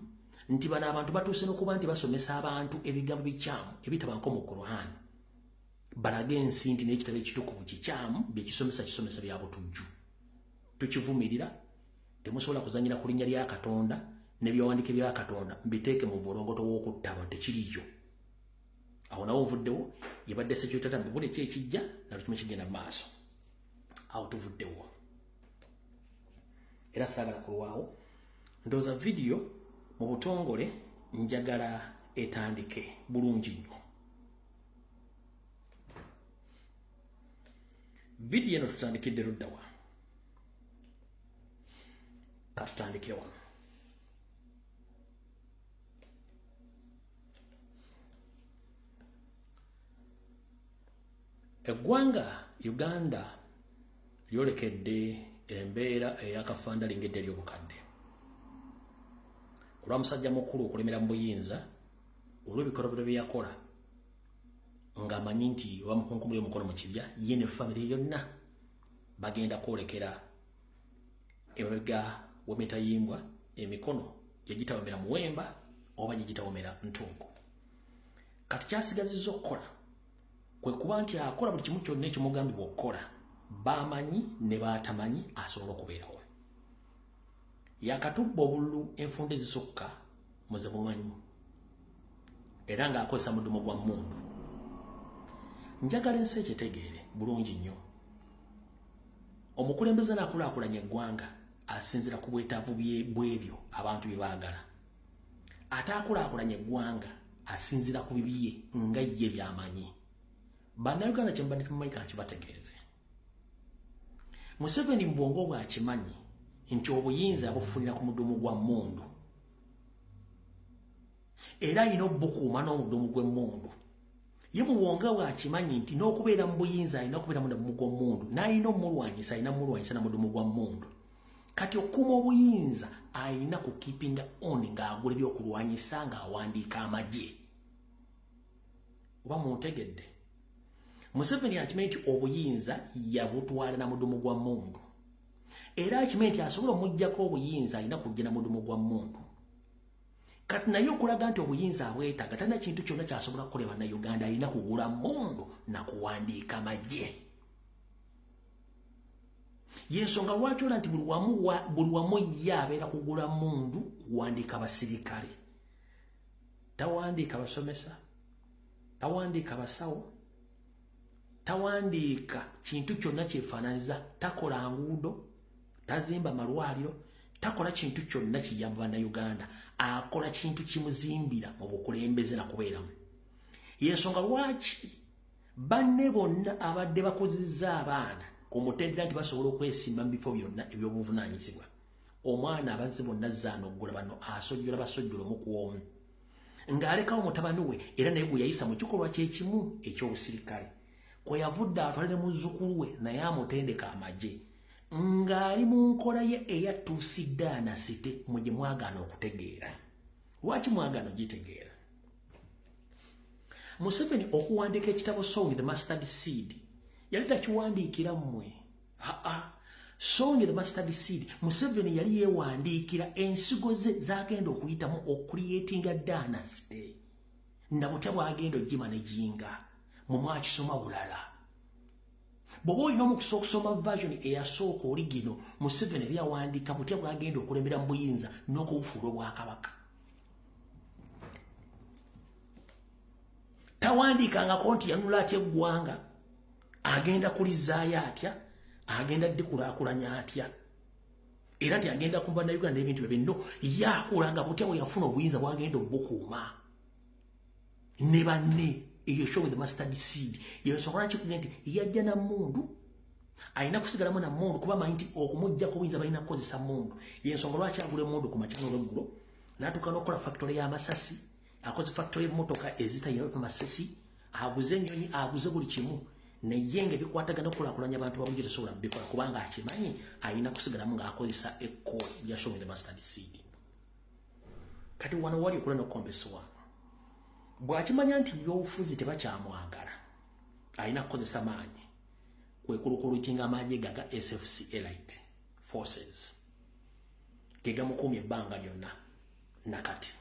nti bano abantu batuuse n'okuba nti basomesa abantu ebigambo bikyamu ebitabanko mu Quran. Balage ensi nti n'ekitabo ekitukuvu kikyamu, bye kisomesa kisomesa bya butujju. Tukivumirira, Temusobola kuzanyira ku linnya lya Katonda n'ebyawandiike bya Katonda mbiteeke mu volongoto w'okutta abantu, tekiriyo. Awo nawo nvuddewo, yebadde security buli ki ekijja nalwo kimu kigenda mu maaso. Awo tuvuddewo. Era saagala kulwawo. Ndowooza vidiyo mu butongole njagala etandike bulungi nnyo. Vidiyo eno tutandikidde ludda wa? Katutandikire wano. Eggwanga Uganda lyolekedde embeera ey'akafandali ng'edda ery'obukadde. Olwa musajja mukulu okulemera mu buyinza olw'ebikolobero bye yakola ng'amanyi nti bamukunkumula omukono mu kibya, ye ne famire yonna bagenda kwolekera emabega w'emitayimbwa, emikono gye gitawomera muwemba oba gye gitawomera ntungo. Kati kyasigazizza okukola kwe kuba nti akola buli kimu kyonna ekimugambibwa okukola, bamanyi ne baatamanyi asobola okubeerawo. Yakatubba obululu enfunda ezisukka muze mumanyi, era ng'akozesa mudumu gwa mmundu. Njagala ensi ekitegeere bulungi nnyo. Omukulembeze n'akulaakulanya eggwanga asinziira ku bwetaavu bw'ebyo abantu bye baagala. Ate akulaakulanya eggwanga asinziira ku bibye nga ye by'amanyi. Bannayuganda kye mbadde temumanyi ka nkibategeeze. Museveni mu bwongo bw'akimanyi nti obuyinza abufunira ku mudumu gwa mmundu, era alina obukuuma n'omudumu gw'emmundu. Ye mu bwongo bw'akimanyi nti n'okubeera mu buyinza alina okubeera mu mudumu gw'emmundu, n'alina omulwanyisa alina mulwanyisa na mudumu gwa mmundu. Kati okukuuma obuyinza alina ku keepinga on ng'agula ebyokulwanyisa ng'awandiika amagye. Oba muntegedde? Museveni akimanyi nti obuyinza yabutwala na mudumu gwa mmundu, era akimanyi nti asobola omuggyako obuyinza alina kujja na mudumu gwa mmundu. Kati naye okulaga nti obuyinza abwetaaga talina kintu kyonna ky'asobola kukolera Bannayuganda, alina kugula mmundu na kuwandiika magye. Y'ensonga lwaki ola nti buli wamu ye abeera kugula mmundu kuwandiika basirikale. Tawandiika basomesa, tawandiika basawo, tawandiika kintu kyonna kyefaananyiza, takola nguudo, tazimba malwaliro, takola kintu kyonna kiyamba Bannayuganda, akola kintu kimuzimbira mu bukulembeze na kubeeramu. Y'ensonga lwaki banne bonna abadde bakuzizza abaana ku mutendera nti basobola okwesimba mu bifo byonna eby'obuvunaanyizibwa. Omwana abazze bonna zaana oggula bano asojjola basojjola omu ku omu, ng'alekawo mutabani we era naye gwe yayisa mu kikolwa kyekimu eky'obusirikale. Kwe yavudde atwale ne muzzukulu we naye amutendeka amagye, ng'ali mu nkola ye eya tusidaanasite mwe gye mwagaana okutegeera. Lwaki mwagaana ogitegeera? Museveni okuwandiika ekitabo Sowing the Mustard Seed yali takiwandiikira mmwe. Aa, Sowing the Mustard Seed Museveni yali yeewandiikira ensigo ze z'agenda okuyitamu okucreatinga dynasty na butya bw'agenda ogima ne jinga. Mwe mwakisoma bulala. Bw'oba olina omukisa okusoma version eyasooka oligino, Museveni yali awandiika butya bw'agenda okulembera mu buyinza n'okubufuula obwakabaka. Tawandiikangako nti yanula atya eggwanga, agenda kulizzaayo atya, agenda ddikulaakulanya atya, era nti agenda kuba Bannayuganda n'ebintu bye binno. Ye akulanga butya bwe yafuna obuyinza bw'agenda obukuuma ne banne. Eyo Sowing the Mustard Seed yensonga lwaki kugenda nti yajja na mmundu, alina kusigalamu na mmundu kuba amanyi nti okumuggyako obuyinza balina kukozesa mmundu. Yensonga lwaki agula emmundu ku makya n'olweggulo n'atuuka n'okukola factory y'amasasi, akoze factory y'emmotoka ezitayina masasi, aguze ennyonyi, aguze buli kimu, naye ng'ebikwatagana okukulaakulanya abantu babulijjo tasobola kubikola kubanga akimanyi alina kusigalamu ng'akozesa ekkooli lya Sowing the Mustard Seed. Kati wano wali okula n'okukomba essowaani. Bw'akimanya nti byobufuzi tebakyamwagala, alina kukozesa maanyi, kwe kulukulutinga amagye gaga SFC Elite Forces ge gamukuumye ebbanga lyonna nakati,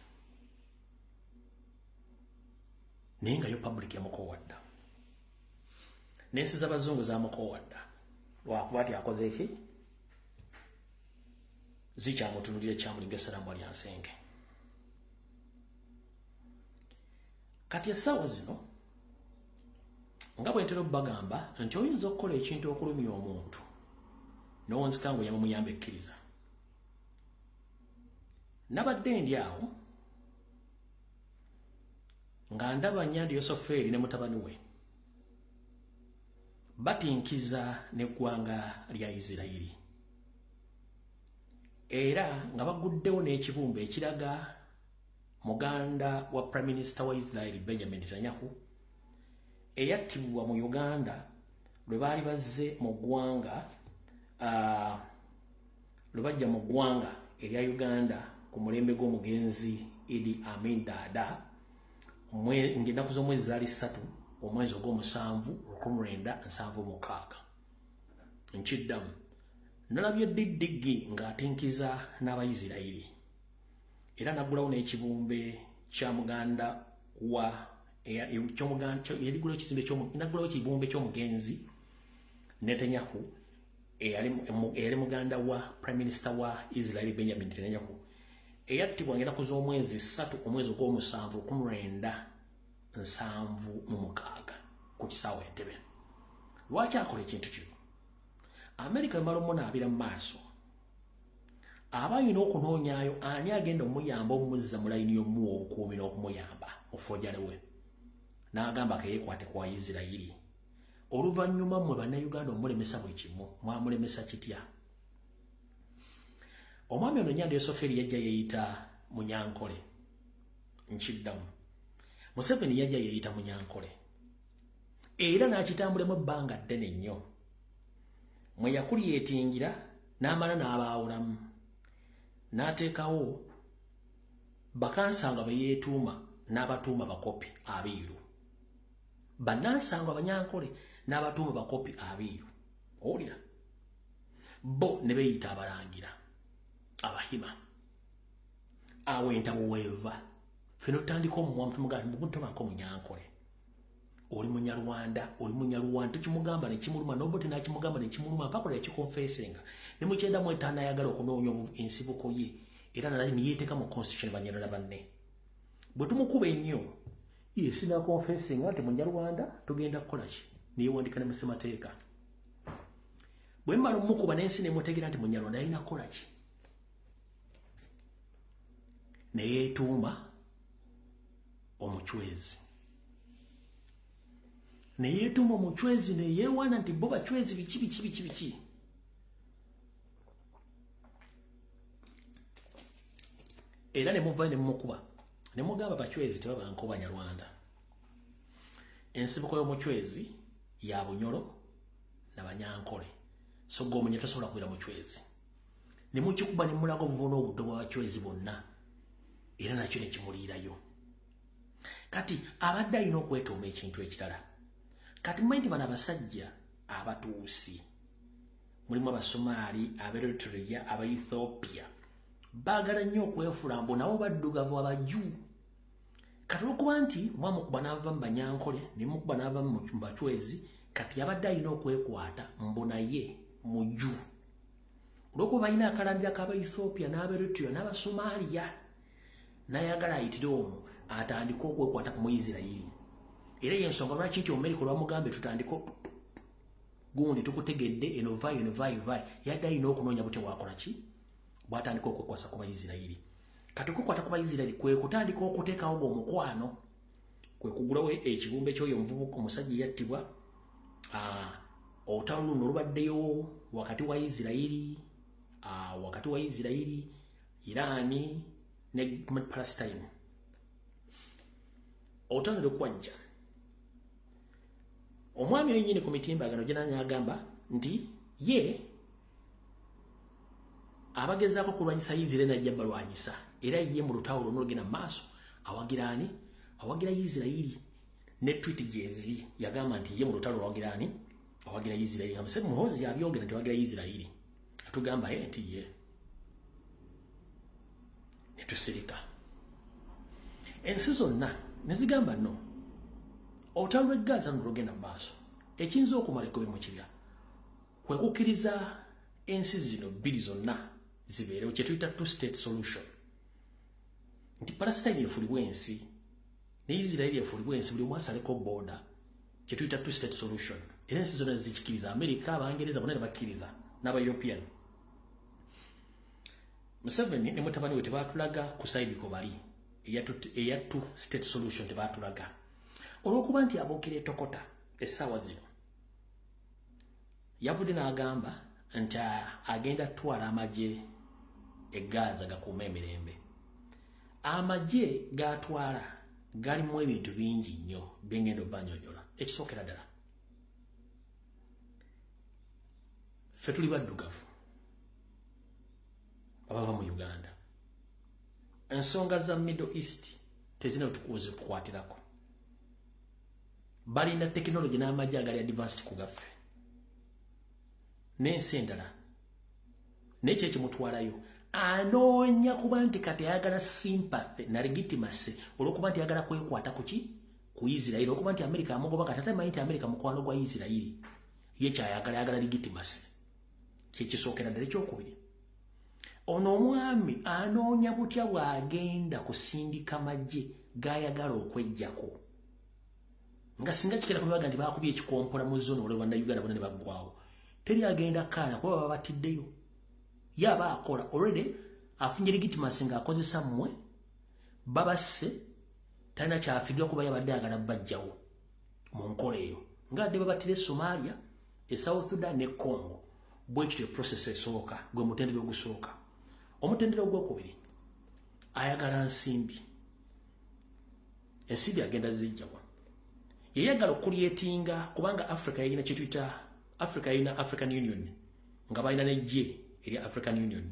naye nga yo public yamukoowa dda, n'ensi z'abazungu zamukoowa dda, lwakuba ti akoze eki Zikyamutunulira kyamulinga essalamu alya nsenke. Kati essaawa zino nga bwe ntera obbagamba nti oyinza okukola ekintu okulumya omuntu n'owonzika ng'oyamba muyamba ekkiriza. Nabadde ndi awo nga ndaba Nyandi Yosoferi ne mutabani we batinkiza n'eggwanga lya Isirayiri, era nga baguddewo n'ekibumbe ekiraga muganda wa Prime Minister wa Israel Benjamin Netanyahu eyattibwa mu Uganda lwe baali bazze mu ggwanga, lwe bajja mu ggwanga erya Uganda ku mulembe gw'omugenzi Idi Amin Dada ng'ennaku z'omwezi zaali 3 omwezi ogw'omusanvu 1976. Nkiddamu, nalabye Diddigi ng'atinkiza n'Abayisirayiri, era n'aggulawo n'ekibumbe kya muganda wa naggulawo ekibumbe ky'omugenzi Netanyahu eyali muganda wa Prime Minister wa Israel Benjamin Netanyahu eyattibwa ng'ennaku z'omwezi 3 omwezi ogw'omusanvu 1976 ku kisaawe Entebbe. Lwaki akola ekintu kino? Amerika emala omunaabira mu maaso, aba alina okunoonyaayo ani agenda omuyamba omuzza mu layini y'omuwa obukuumi n'okumuyamba mufojale we, n'agamba keyeekwate kwa Isirayiri. Oluvannyuma mmwe Bannayuganda omulemesa buli kimu, mwamulemesa kitya? Omwami ono Nyandi Yosoferi yajja yeeyita Munyankole. Nkiddamu, Museveni yajja yeeyita Munyankole era n'akitambulemu ebbanga ddene nnyo mwe yakulyetingira n'amala n'abaawulamu n'ateekawo bakansangwa be yeetuuma n'abatuuma bakopi abiiru, bannansangwa Abanyankole n'abatuuma bakopi abiiru. Owulira bo ne beeyita abalangira abahima. Awo entabo weeva ffe n'otandika omumwa tumugamba Munyankole, oli Munyarwanda, oli Munyarwanda, tukimugamba ne kimuluma, n'Obote n'akimugamba ne kimuluma mpaka lwe yakikonfeesenga ne mu 95 ayagala okunoonya ensibuko ye, era ne yeeteeka mu constitution Banyarwanda banne. Bwe tumukuba ennyo ye sinakonfeesenga nti Munyarwanda tugenda kukola ki, ne yeewandika ne mu ssemateeka. Bwe mmala omukuba n'ensi nemutegeera nti Munyarwanda alina kukola ki, ne yeetuuma omuchwezi, ne yeetuuma omuchwezi, ne yeewaana nti bo bachwezi biki biki biki biki. Era ne muvayo ne mumukuba ne mugamba bachwezi tebabanko Banyarwanda. Ensibuko y'omuchwezi ya Bunyoro na Banyankole, so gwe omunye tosobola kubeera muchwezi. Ne mukikuba ne mulaga obuvuno obuddo bw'abachwezi bonna, era nakyo ne kimuliirayo. Kati abadde alina okwetuuma ekintu ekirala. Kati mumanyi nti bano abasajja abatuusi mulimu Abasomaali, Aberitrea, Abaethiopia, baagala nnyo okwefuula mbu nabo baddugavu abaju. Kati olwokuba nti mwamukuba n'ava mu Banyankole ne mukuba n'ava mu Bachwezi, kati abadde alina okwekwata mbu naye muju. Olwokuba balina akalandira k'Abaethiopia n'Aberitrea n'Abasomaaliya, n'ayagala ayitire omwo atandike okwekwata ku Muisirayiri. Era y'ensonga lwaki nti Omumerika olwamugambe tutandike gundi tukutegedde eno vaayo eno vaayo vaayo, yadde alina okunoonya butya bwakola ki, bw'atandika okwekwasa ku Bayisirayiri. Kati okwekwata ku Bayisirayiri kwe kutandika okuteekawo omukwano, kwe kugulawo ekibumbe ky'oyo omuvubuka omusajja eyattibwa. Olutalo luno olubaddeyo wakati wa Isirayiri, Irani ne Palestine. Olutalo lwe kwajja omwami oyo nnyini ku mitimbagano gye n'agamba nti ye abagezaako kulwanyisa Isirayiri najja balwanyisa, era ye mu lutalo luno olugenda mu maaso awagira ani? Awagira Isirayiri. Ne tweet gyeziri yagamba nti ye mu lutalo lwawagira ani? Awagira Isirayiri. Nga Museveni Muhoozi yabyogera nti awagira Isirayiri, atugamba ye nti ye, ne tusirika. Ensi zonna ne zigamba no, olutalo lw'e Gaza luno lugenda mu maaso, ekiyinza okumala ekkobe mu kibya kwe kukkiriza ensi zino bbiri zonna zibeerewo, kye tuyita two state solution, nti Palestine efulibwe ensi ne Israeli efulibwe ensi, buli omu asaleko border, kye tuyita two state solution. Era ensi zonna zikikiriza, Amerika, Abangereza bonna ne bakkiriza n'aba European. Museveni ne mutabani we tebaatulaga ku side ko bali eya two state solution, tebaatulaga olw'okuba nti abookera etokota. Essaawa zino yavudde n'agamba nti agenda kutwala amagye e Gaza gakuuma emirembe. Amagye gatwala galimu ebintu bingi nnyo byengenda obbanyonyola. Ekisookera ddala, ffe tuli baddugavu abava mu Uganda. Ensonga za Middle East tezina wetukuze tukwatirako. Balina tekinologi n'amagye agali advanced ku gaffe n'ensi endala. Naye ki ekimutwalayo? Anoonya kuba nti kati ayagala sympathy na legitimacy, olw'okuba nti ayagala kwekwata ku ki? Ku Isirairi, olw'okuba nti Amerika amugoba. Kati ate amanyi nti Amerika mukwano gwa Isirairi, ye kyayagala, ayagala legitimacy. Kyekisookera ddala. Ekyokubiri, ono omwami anoonya butya bw'agenda kusindika magye gayagala okwejjako, nga singa kikera kubaga nti bakubye ekikompola mu zone olwo bannayuganda bonna ne baggwawo, teri agenda kaala kuba baba batiddeyo. Ye aba akola already afunye legitimacy ng'akozesa mmwe babasse, talina kyafiddwa kuba yabadde ayagala bajjawo mu nkola eyo ng'adde babattira e Somalia, e South Sudan ne Congo. Bwe kityo process esooka gwe mutendera ogusooka. Omutendera ogwokubiri, ayagala nsimbi. Ensimbi agenda zijjawa? Yeyagala okucreatinga, kubanga Africa yalina kyetuyita Africa, yalina African Union, nga balina nejje erya African Union.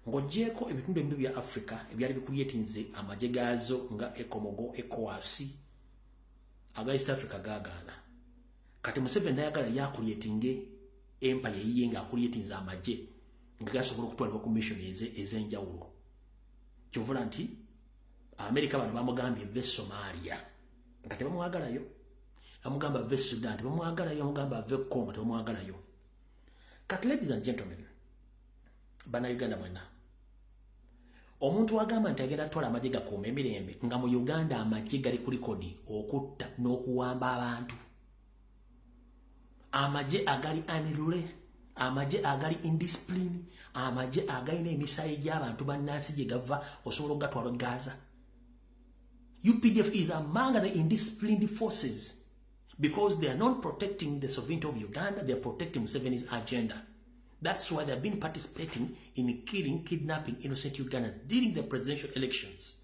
Ng'ogyeko ebitundu ebimu bya Africa ebyali bicreatinze amagye gaazo nga ECOMOG, ECOWAS, aga East Africa gaagaana. Kati Museveni nayagala yacreatinge empire eyiye ng'acreatinze amagye nga gasobola okutwalibwa ku mission ez'enjawulo. Kyovula nti Amerika bano bamugambye ve Somalia nga tebamwagalayo, bamugamba ve Sudan tebamwagalayo, bamugamba ve Congo tebamwagalayo. Kati ladies and gentlemen, bannayuganda mwenna, omuntu agamba nti agenda atwala amagye gakuuma emirembe nga mu Uganda amagye gali ku record okutta n'okuwamba abantu, amagye agali unruly, amagye agali indiscipline, amagye agalina emisaayi gy'abantu bannansi gye gava, osobola okugatwala Gaza? UPDF is among the indisciplined forces because they are not protecting the sovereignty of Uganda, they are protecting Museveni's agenda. That's why they have been participating in killing, kidnapping innocent Ugandans during the presidential elections.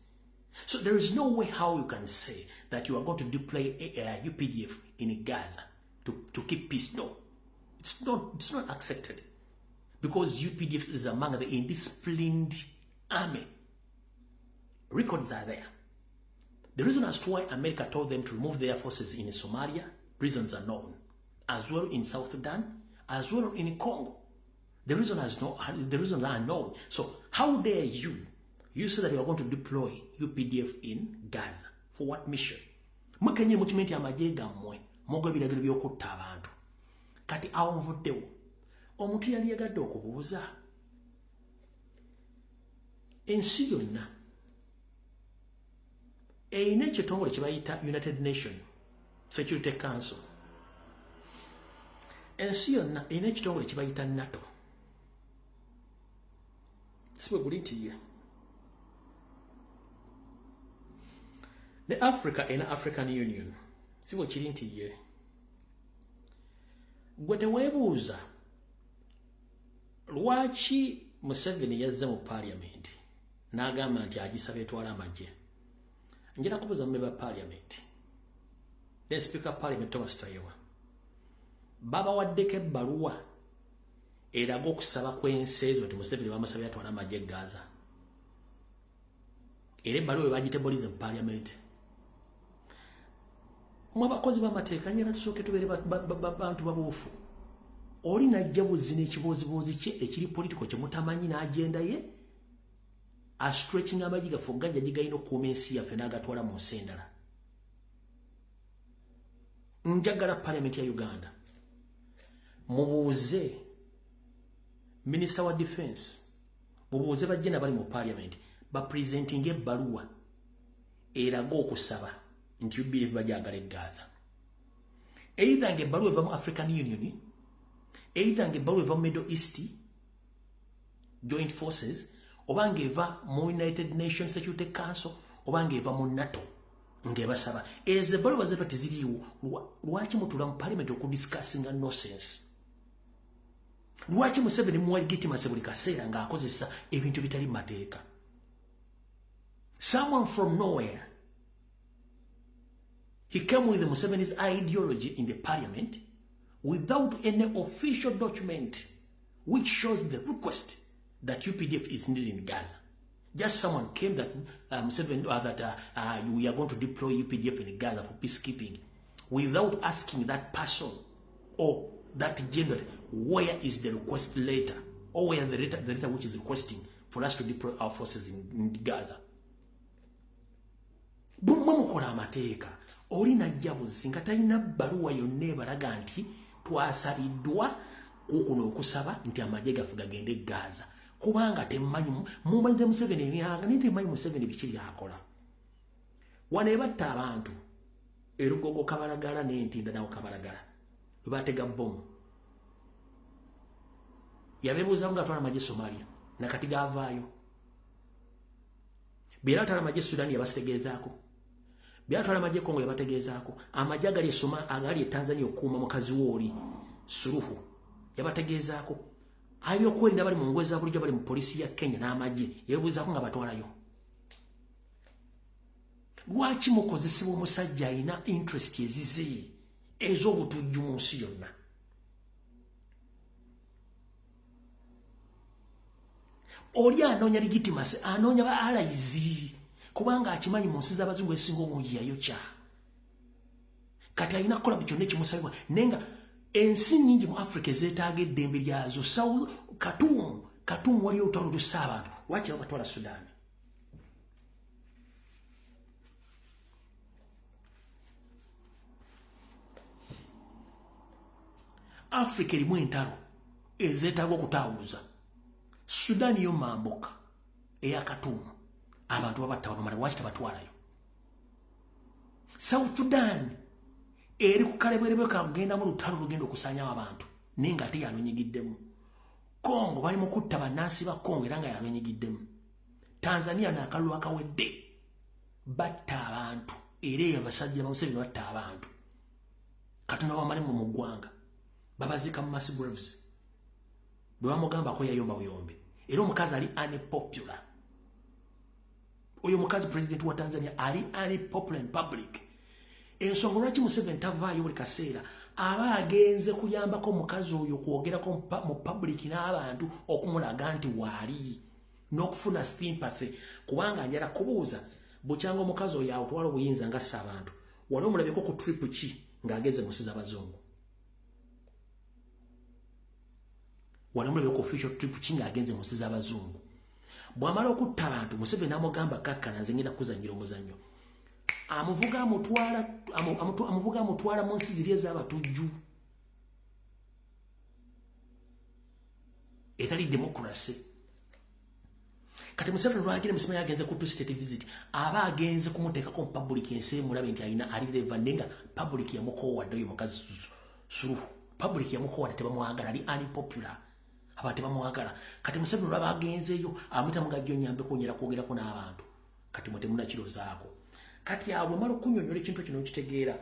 So there is no way how you can say that you are going to deploy a UPDF in Gaza to keep peace. No, it's not accepted because UPDF is among the indisciplined army. Records are there. The reason as to why America told them to remove their forces in Somalia, reasons are known, as well in South Sudan, as well in Congo. The reason has no, the reasons are known. So how dare you? You say that you are going to deploy UPDF in Gaza. For what mission? Mwekenye mukimanyi nti amagye gammwe mugo ebiragiro by'okutta abantu. Kati awo nvuddewo. Omuntu yali yagadde okubuuza, ensi yonna erina ekitongole kye bayita United Nation Security Council. Ensi yonna erina ekitongole kye bayita NATO. Si bwe guli nti ye? Ne Africa erina African Union. Si bwe kiri nti ye? Gwe teweebuuza lwaki Museveni yazze mu parliament n'agamba nti agisaba etwala amagye? Njagala kubuuza mu ba parliament ne Speaker Parliament Thomas Tayebwa, babawaddeko ebbaluwa eraga okusaba kw'ensi ezo nti Museveni bamusabye atwala amagye e Gaza? Era ebbaluwa we bagitabolize mu parliament? Mwe abakozi b'amateeka, nyera tusooke tubeere bantu babuufu. Oli najja buzzi n'ekibooziboozi kye ekiri political kye mutamanyi n'agenda ye astretching amagye gaffe ogajja gigalina okukuuma ensi yaffe n'agatwala mu nsi endala. Njagala parliament ya Uganda mubuuze minisita wa defense. Mubuuze bajjena bali mu parliament bapresentinga ebbaluwa eraga okusaba nti UPDF bajagala e Gaza. Either ng'ebbaluwa eva mu African Union, either ng'ebbaluwa eva mu Middle East Joint Forces, oba ng'eva mu United Nations Security Council, oba ng'eva mu NATO ng'ebasaba. Ezo ebbaluwa ziba teziriiwo. Lwaki mutuula mu parliament okudiscussinga nonsense? Lwaki Museveni muwa legitimacy buli kaseera ng'akozesa ebintu bitali mu mateeka? Someone from nowhere, he came with Museveni's ideology in the parliament without any official document which shows the request that UPDF is needed in Gaza. Just someone came that Museveni, that we are going to deploy UPDF in Gaza for peacekeeping, without asking that person or that general where is the request letter, or where the letter which is requesting for us to deploy our forces in Gaza. Bumwe mukola amateeka, oli najja buzi nga talina bbaluwa yonna ebalaga nti twasabiddwa kukuno okusaba nti amagye gaffe gagende e Gaza. Kubanga temmanyi, mumanyidde Museveni emyanga, naye temmanyi Museveni biki by'akola. Wano ebatta abantu erugogo Kabalagala n'Entinda nawo Kabalagala lwe baatega bbomu. Yabeebuuzaamu ng'atwala amagye Somalia, nakati gaavaayo. Bwe yali atwala amagye Sudan yabasitegeezaako. Bwe yali atwala amagye Congo yabategeezaako. Amagye agali e Tanzania okukuuma mukazi we oli Suluhu yabategeezaako. Ab'okwerinda bali mu ngoye za bulijjo bali mu poliisi ya Kenya n'amagye yeebuuzaako nga batwalayo. Lwaki mukozesebwa omusajja alina interest ezize ez'obutujju mu nsi yonna? Oli anoonya legitimacy, anoonya ba allies, kubanga akimanyi mu nsi z'abazungu esinga obungi yayokya. Kati alina kukola kyonna ekimusabibwa, naye nga ensi nnyingi mu Africa ezeetaaga eddembe lyazo. Khartoum waliyo olutalo olussa abantu, lwaki babatwala Sudan? Africa erimu entalo ezeetaaga okutaawuza. Sudan yo mambuka eya Khartoum, abantu babatta bamala, lwaki tabatwalayo? South Sudan eri ku kalebwerebwe kagenda mu lutalo lugenda okusaanyawo abantu, naye nga ate yalwenyigiddemu. Congo bali mu kutta bannansi ba Congo era nga yalwenyigiddemu. Tanzania n'akalulu akawedde batta abantu, era eyo abasajja ba Museveni batta abantu. Katonda wamalimu mu ggwanga babaziika mu mass graves. Bwe bamugambako yayomba buyombe. Era omukazi ali unpopular. Oyo omukazi president wa Tanzania ali unpopular in public. Ensonga lwaki Museveni tavaayo buli kaseera aba agenze kuyambako omukazi oyo kwogerako mu public n'abantu okumulaga nti waali n'okufuna sympathy, kubanga njala kubuuza bukyanga omukazi oyo atwala obuyinza nga ssa abantu. Wali omulabyeko ku trip ki ng'agenze mu nsi z'abazungu? Wali omulabyeko ku official trip ki ng'agenze mu nsi z'abazungu? Bw'amala okutta abantu, Museveni n'amugamba kakkana nze ngenda kuzannyira omuzannyo. Amuvuga amutwala mu nsi ziri ez'abatujju etali democracy. Kati Museveni lwagire Museveni agenze ku two state visit, aba agenze kumuteekako mu public ensi emulabe nti alina ali relevant, naye nga public yamukoowa dda oyo mukazi Suluhu. Public yamukoowa dda, tebamwagala, ali unpopular, abantu tebamwagala. Kati Museveni lwaba agenzeeyo amuyita mugajjo nyambeko nyera kwogerako n'abantu. Kati mwe temunakirozaako. Kati awo bwemala okunnyonnyola ekintu kino okitegeera,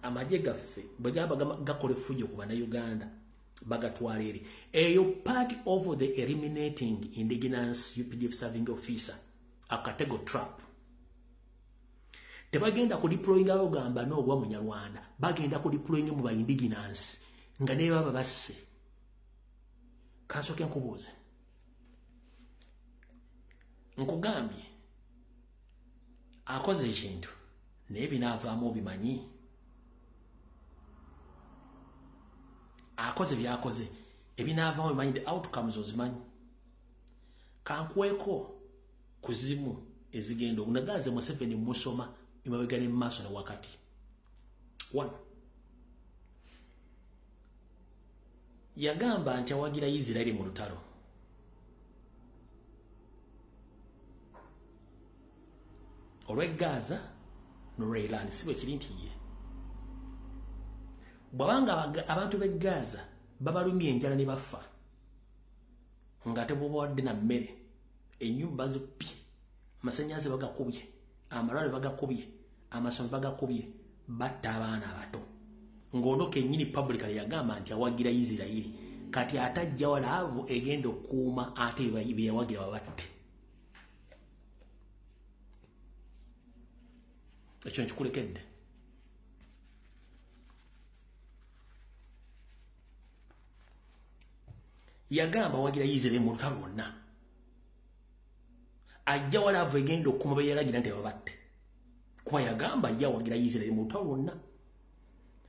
amagye gaffe bwe gaba gakola effujjo ku bannayuganda bagatwala eri. Eyo part of the eliminating indigenous UPDF serving officer, akatego trap. Tebagenda ku deployinga bagamba n'ogwa Munyarwanda, bagenda ku deployinga mu ba indigenous nga ne baba basse. Kansooke nkubuuze, nkugambye akoze ekintu naye binaavaamu obimanyi. Akoze byakoze ebinaavaamu obimanyi, the outcomes ozimanyi. Kankuweeko kuzimu ezigenda okunagaze Museveni musoma emabega ne maaso ne wakati. One, yagamba nti awagira Isiraeri mu lutalo. Olw'e Gaza n'olw'e Iran, si bwe kiri nti ye. Bw'abanga abantu b'e Gaza babalumye enjala ne bafa, nga tebubawadde na mmere, ennyumba zikubye, amasannyalaze bagakubye, amalwaliro bagakubye, amasomero bagakubye, batta abaana abato. Ng'ono kennyini publicly yagamba nti awagira Isirayiri, kati atajja walaavu egenda okukuuma ate bye yawagira babatte. Ekyo nkikulekedde. Yagamba wagira Isirayiri mu lutalo lwonna, ajja walaavu egenda okukuuma be yalagira nti babatte, kuba yagamba ye awagira Isirayiri mu lutalo lwonna.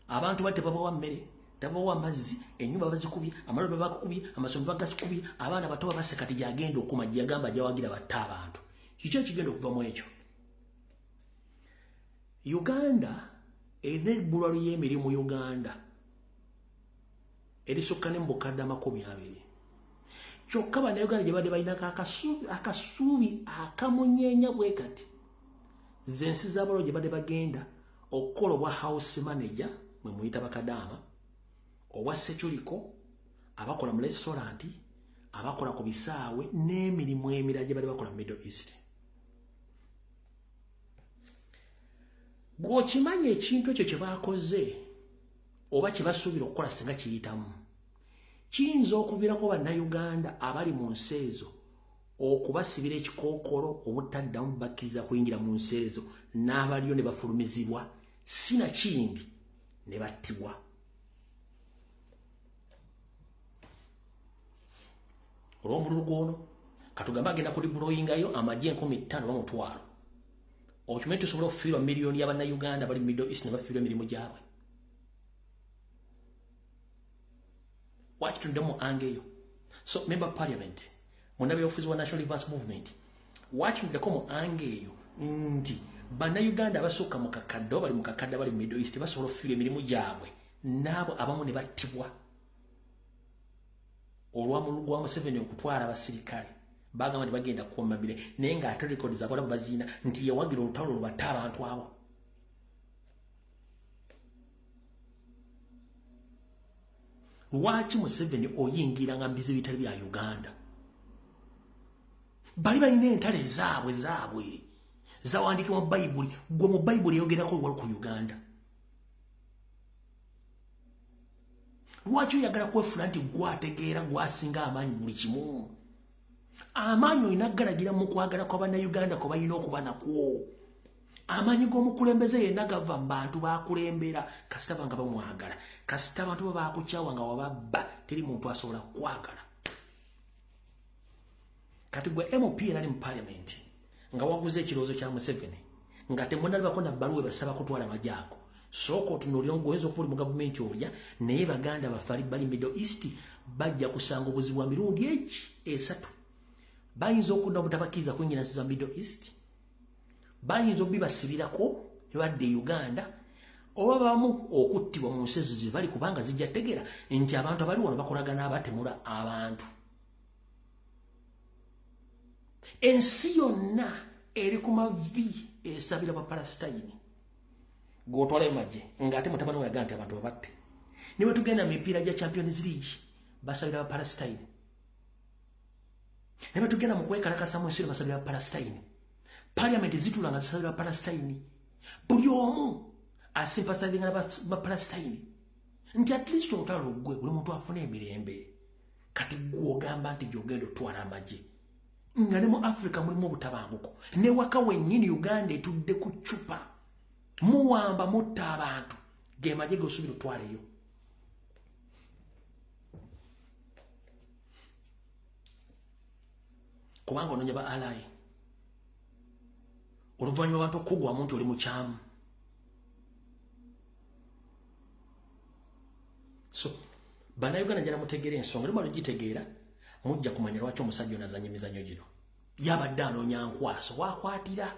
Abantu batte babawa mmere, tabawa amazzi, ennyumba bazikubye, amalwaliro bagakubye, amasomero bagakubye, abaana bato babasse, kati gy'agenda okukuuma gye yagamba gy'awagira batte abantu. Kiki ekigenda okuva mu ekyo? Uganda erina ebbulwa ly'emirimu. Uganda erisukka ne mu bukadde 20. Kyokka Bannayuganda gye badde balinako akasuubi akamunyeenya bwe kati, z'ensi z'abalo gye badde bagenda okukola obwa house manager, mwe muyita bakadaama, obwa securiko, abakola mu restaurant, abakola ku bisaawe n'emirimu emirala gye bali bakola mu Middle East. Gw'okimanyi ekintu ekyo kye baakoze oba kye basuubira okukola singa kiyitamu, kiyinza okuviirako Bannayuganda abali mu nsi ezo okubasibira ekikookolo obutaddamu bakkiriza kuyingira mu nsi ezo, n'abaliyo ne bafulumizibwa sinakindi ne battibwa. Olw'omululu gw'ono katugambe agenda kudeployingayo amagye 5000 oba 500. Okimanyi tusobola okufiirwa miliyoni y'Abannayuganda bali mu Middle East ne bafiirwa emirimu gyabwe. Wakituddemu angeyo. So member parliament, munnabyabufuzi wa National Advance Movement, wakituddeko mu ange eyo nti Bannayuganda abasukka mu kakadde oba bali mu kakadde abali mu Middle East basobola okufiirwa emirimu gyabwe, n'abo abamu ne battibwa olw'omululu gwa Museveni okutwala abasirikale. Bagamba nti bagenda kukuuma mirembe, naye ng'ate rekodi z'abawalabu baziina nti yawagira olutalo lubatte abantu abo. Lwaki Museveni oyingiranga mu bizibu bitali bya Uganda? Bali balina entalo ezaabwe zawandiikibwa mu Bayibuli, gwe mu Bayibuli eyogerako wali ku Uganda. Lwaki oyagala kwefula nti gwategeera gwasinga amaanyi buli kimu? Amaanyi olina galagira mu kwagala kwa Bannayuganda kwe balina okuba nakwo. Amaanyi g'omukulembeze yenna gava mu bantu bakulembera, kasita banga bamwagala, kasita abantu ba bakukyawa nga wababba, teri muntu asobola kukwagala. Kati gwe MP era ali mu parliament nga waguze ekirowoozo kya Museveni, nga temunalabako na bbaluwa ebasaba kutwala magye ago, sooka otunuulire ng'oyinza okuba oli mu gavumenti olya, naye baganda baffe ali bali Middle East bajja kusanga obuzibu bwa mirundi egi esatu. Bayinza okudda obutabakkiriza kuyingira nsi za Middle East, bayinza okubibasibirako ne badda e Uganda, oba bamu okuttibwa mu nsi ezo ze bali, kubanga zijja tegeera nti abantu abali wano bakolagana abatemula abantu. Ensi yonna eri ku mavi esabira Bapalesitayini, gw'otwalayo magye ng'ate mutabani we yagamba nti abantu babatte. Ne bwe tugenda mu mipiira gya Champions League basabira Bapalesitayini, ne bwe tugenda mu kwekalakasa mu nsi basabira Bapalesitayini, parliament zituula nga zisabira Bapalesitayini, buli omu asympathizinga na Bapalesitayini nti at least olutalo luggwe buli muntu afune emirembe. Kati gw'ogamba nti gy'ogenda otwala amagye, nga ne mu Africa mulimu obutabanguko, ne waka wennyini Uganda etudde ku ccupa, muwamba mutta abantu, ge magye g'osuubira otwaleyo. Kubanga onoonya ba ally. Oluvannyuma abantu okugwamu nti oli mukyamu. So Bannayuganda njala mutegeera ensonga, lumala ogitegeera mujja kumanya lwaki omusajja ono azannya emizannyo gino. Yabadde anoonya nkwaso waakwatira,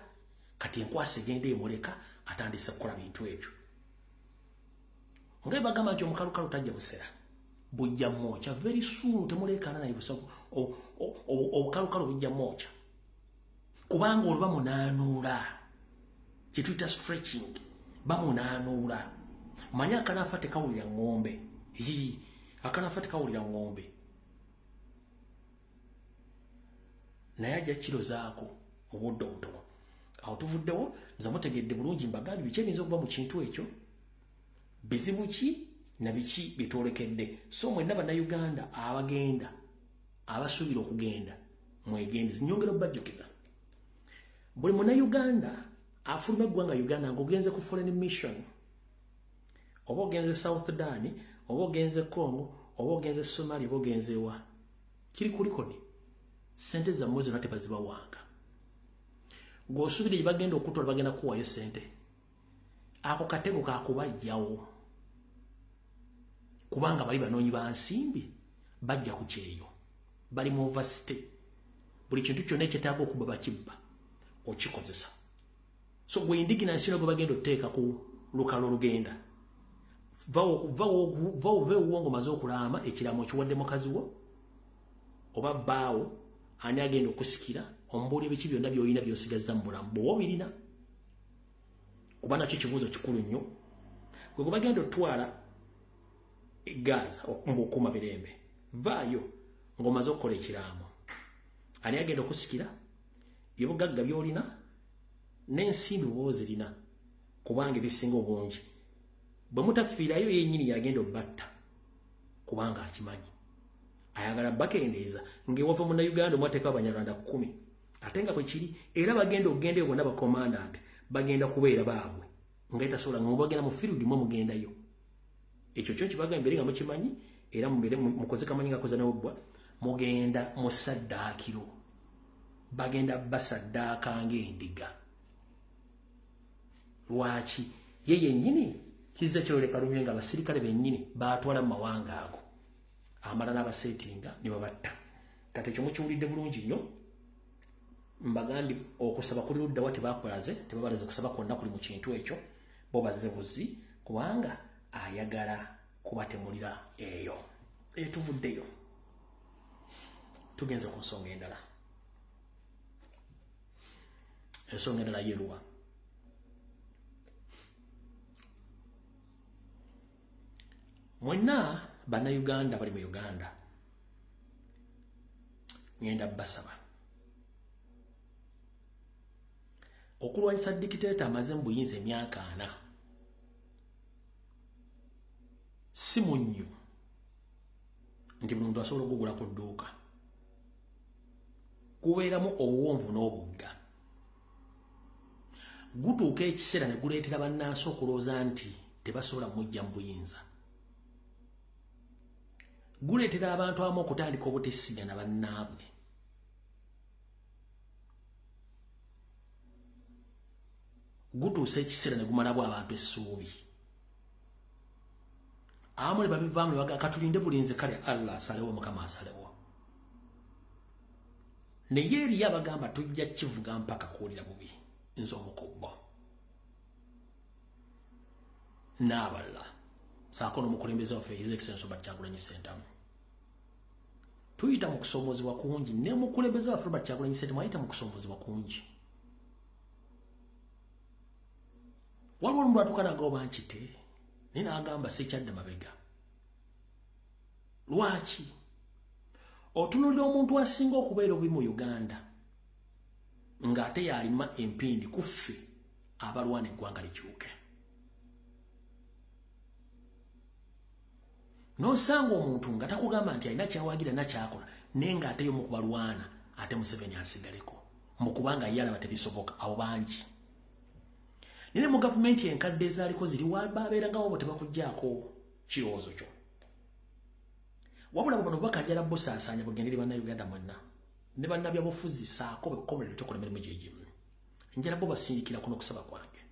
kati enkwaso egenda emuleka atandise kukola bintu ebyo. Nga bagamba nti omukalukalu tajja busera, bujja mwokya very soon, temuleekaana naye obukalukalu bujja mwokya, kubanga oluba munaanuula. Kyetuyita stretching, bamunaanuula. Manya akanafa tekawulira ng'ombe. Hii, akanafa tekawulira ng'ombe. Naye ajja kirozaako mu budde obutono. Awo tuvuddewo, nze mutegedde bulungi mbagambye biki ebiyinza okuva mu kintu ekyo, bizibu ki na biki bye twolekedde. So mwenna Bannayuganda abagenda, abasuubira okugenda, mwegendeze. Nnyongera okubajjukiza, buli Munnayuganda afuluma eggwanga Uganda ng'ogenze ku foreign mission, oba ogenze South Sudan, oba ogenze Congo, oba ogenze Somalia, oba ogenze wa, kiri ku likodi. Sente zammwe zonna tebazibawanga. Ng'osuubira gye bagenda okutwala bagenda kuwaayo sente. Ako katego kakubajjawo. Kubanga bali banoonyi ba nsimbi, bajja ku kyeyo. Bali mu overstay. Buli kintu kyonna ekyetaaga okubba bakibba, okikozesa. So gwe indigenous gwe bagenda oteeka ku lukalo olugenda. Va ove ewuwo ng'omaze okulaama, ekiraamo okiwadde mukazi wo, oba bbaawo, ani agenda okusikira, omubuulire biki byonna by'olina by'osigazza mu bulamu, bw'oba obirina. Kuba nakyo kibuuzo kikulu nnyo. Gwe gwe bagenda otwala e Gaza ng'okuuma mirembe, vaayo ng'omaze okukola ekiraamo. Ani agenda okusikira, ebyobugagga by'olina, n'ensimbi bw'oba ozirina, kubanga ebisinga obungi. Bwe mutafiirayo yennyini yagenda obbatta, kubanga akimanyi. Ayagala bakendeeza ng'ewava Munnayuganda omwateeka Abanyarwanda 10, ate nga bwe kiri, era bagenda okugenda eyo bonna bakomandant bagenda kubeera baabwe nga etasobola nga mubagenda mu field mwe mugendayo. Ekyo kyo kibagamba mbere nga mukimanyi, era mubeere mukoze kamanyi nga koza n'obubbwa, mugenda mu ssaddaakiro, bagenda basaddaaka ng'endiga. Lwaki? Ye yennyini kizza kyoleka lumye nga abasirikale bennyini baatwala mu mawanga ago, amalala abaseetinga ne babatta. Kati ekyo mukiwulidde bulungi nnyo. Mbagambye okusaba kuli ludda wa, tebakulaze, tebabalaze kusaba kwonna kuli mu kintu ekyo, bo bazze buzi kubanga ayagala kubatemulira eyo. Tuvuddeyo tugenze ku nsonga endala. Ensonga endala yeruwa? Mwenna Bannayuganda bali mu Uganda, ngenda basaba okulwanyisa dikiteeta amaze mu buyinza emyaka 40 si munnyo nti buli muntu asobola okugula ku dduuka. Kubeeramu obuwonvu n'obugga. Gutuuka ekiseera ne guleetera bannansi okulowooza nti tebasobola mujja mu buyinza. Guleetera abantu abamu okutandika obutesigana bannaabwe. Gutuusa ekiseera ne gumalamu abantu essuubi. Abamu ne babivaamu ne bagamba katulinde bulinzi, kale Allah asalewo, Mukama asalewo. Naye eriyo abagamba tujja kivuga mpaka kuwulira bubi, nze omu ku bo n'abalala, saako n'omukulembeze waffe His Excellency Robert Kyagulanyi Ssentamu. Tuyita mu kusoomozebwa kungi, ne mukulembeze waffe Robert Kyagulanyi Ssentamu ayita mu kusoomozebwa kungi. Waliwo olumu lwatuuka n'agamba nkite, naye n'agamba sikyadda mabega. Lwaki? Otunuulira omuntu asinga okubeera obubi mu Uganda ng'ate y'alima empindi ku ffe abalwana eggwanga likyuke. N'osanga omuntu nga takugamba nti alina kyawagira nakyakola, naye ng'ate y'omu ku balwana, ate Museveni asigaleko mu kubanga ye alaba tebisoboka. Abo bangi. Naye mu gavumenti enkadde ezaaliko ziri babeerangawo bo tebakuggyaako kirowoozo kyo. Wabula bano bakajala busaasaanya bugendere Bannayuganda mwenna ne bannabyabufuzi saako bekomere tukola emirimu gye gimu. Njala bo basindikira kuno okusaba kwange.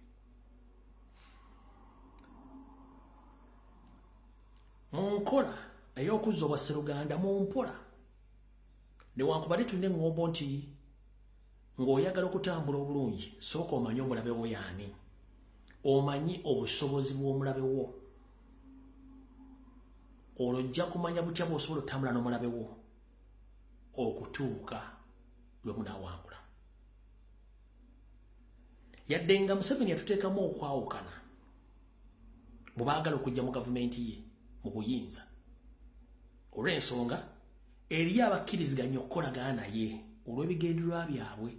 Mu nkola ey'okuzza obwasseruganda mu mpola, newankubadde tulina eŋŋombo nti ng'oyagala okutambula obulungi, sooka omanye omulabe wo y'ani, omanyi obusobozi bw'omulabe wo, olwo ojja kumanya butya bw'osobola otambula n'omulabe wo okutuuka lwe munaawangula. Yadde nga Museveni yatuteekamu okwawukana mu baagala okujja mu gavumenti ye mu buyinza, olw'ensonga eriyo abakkiriziganya okukolagana naye olw'ebigendererwa byabwe,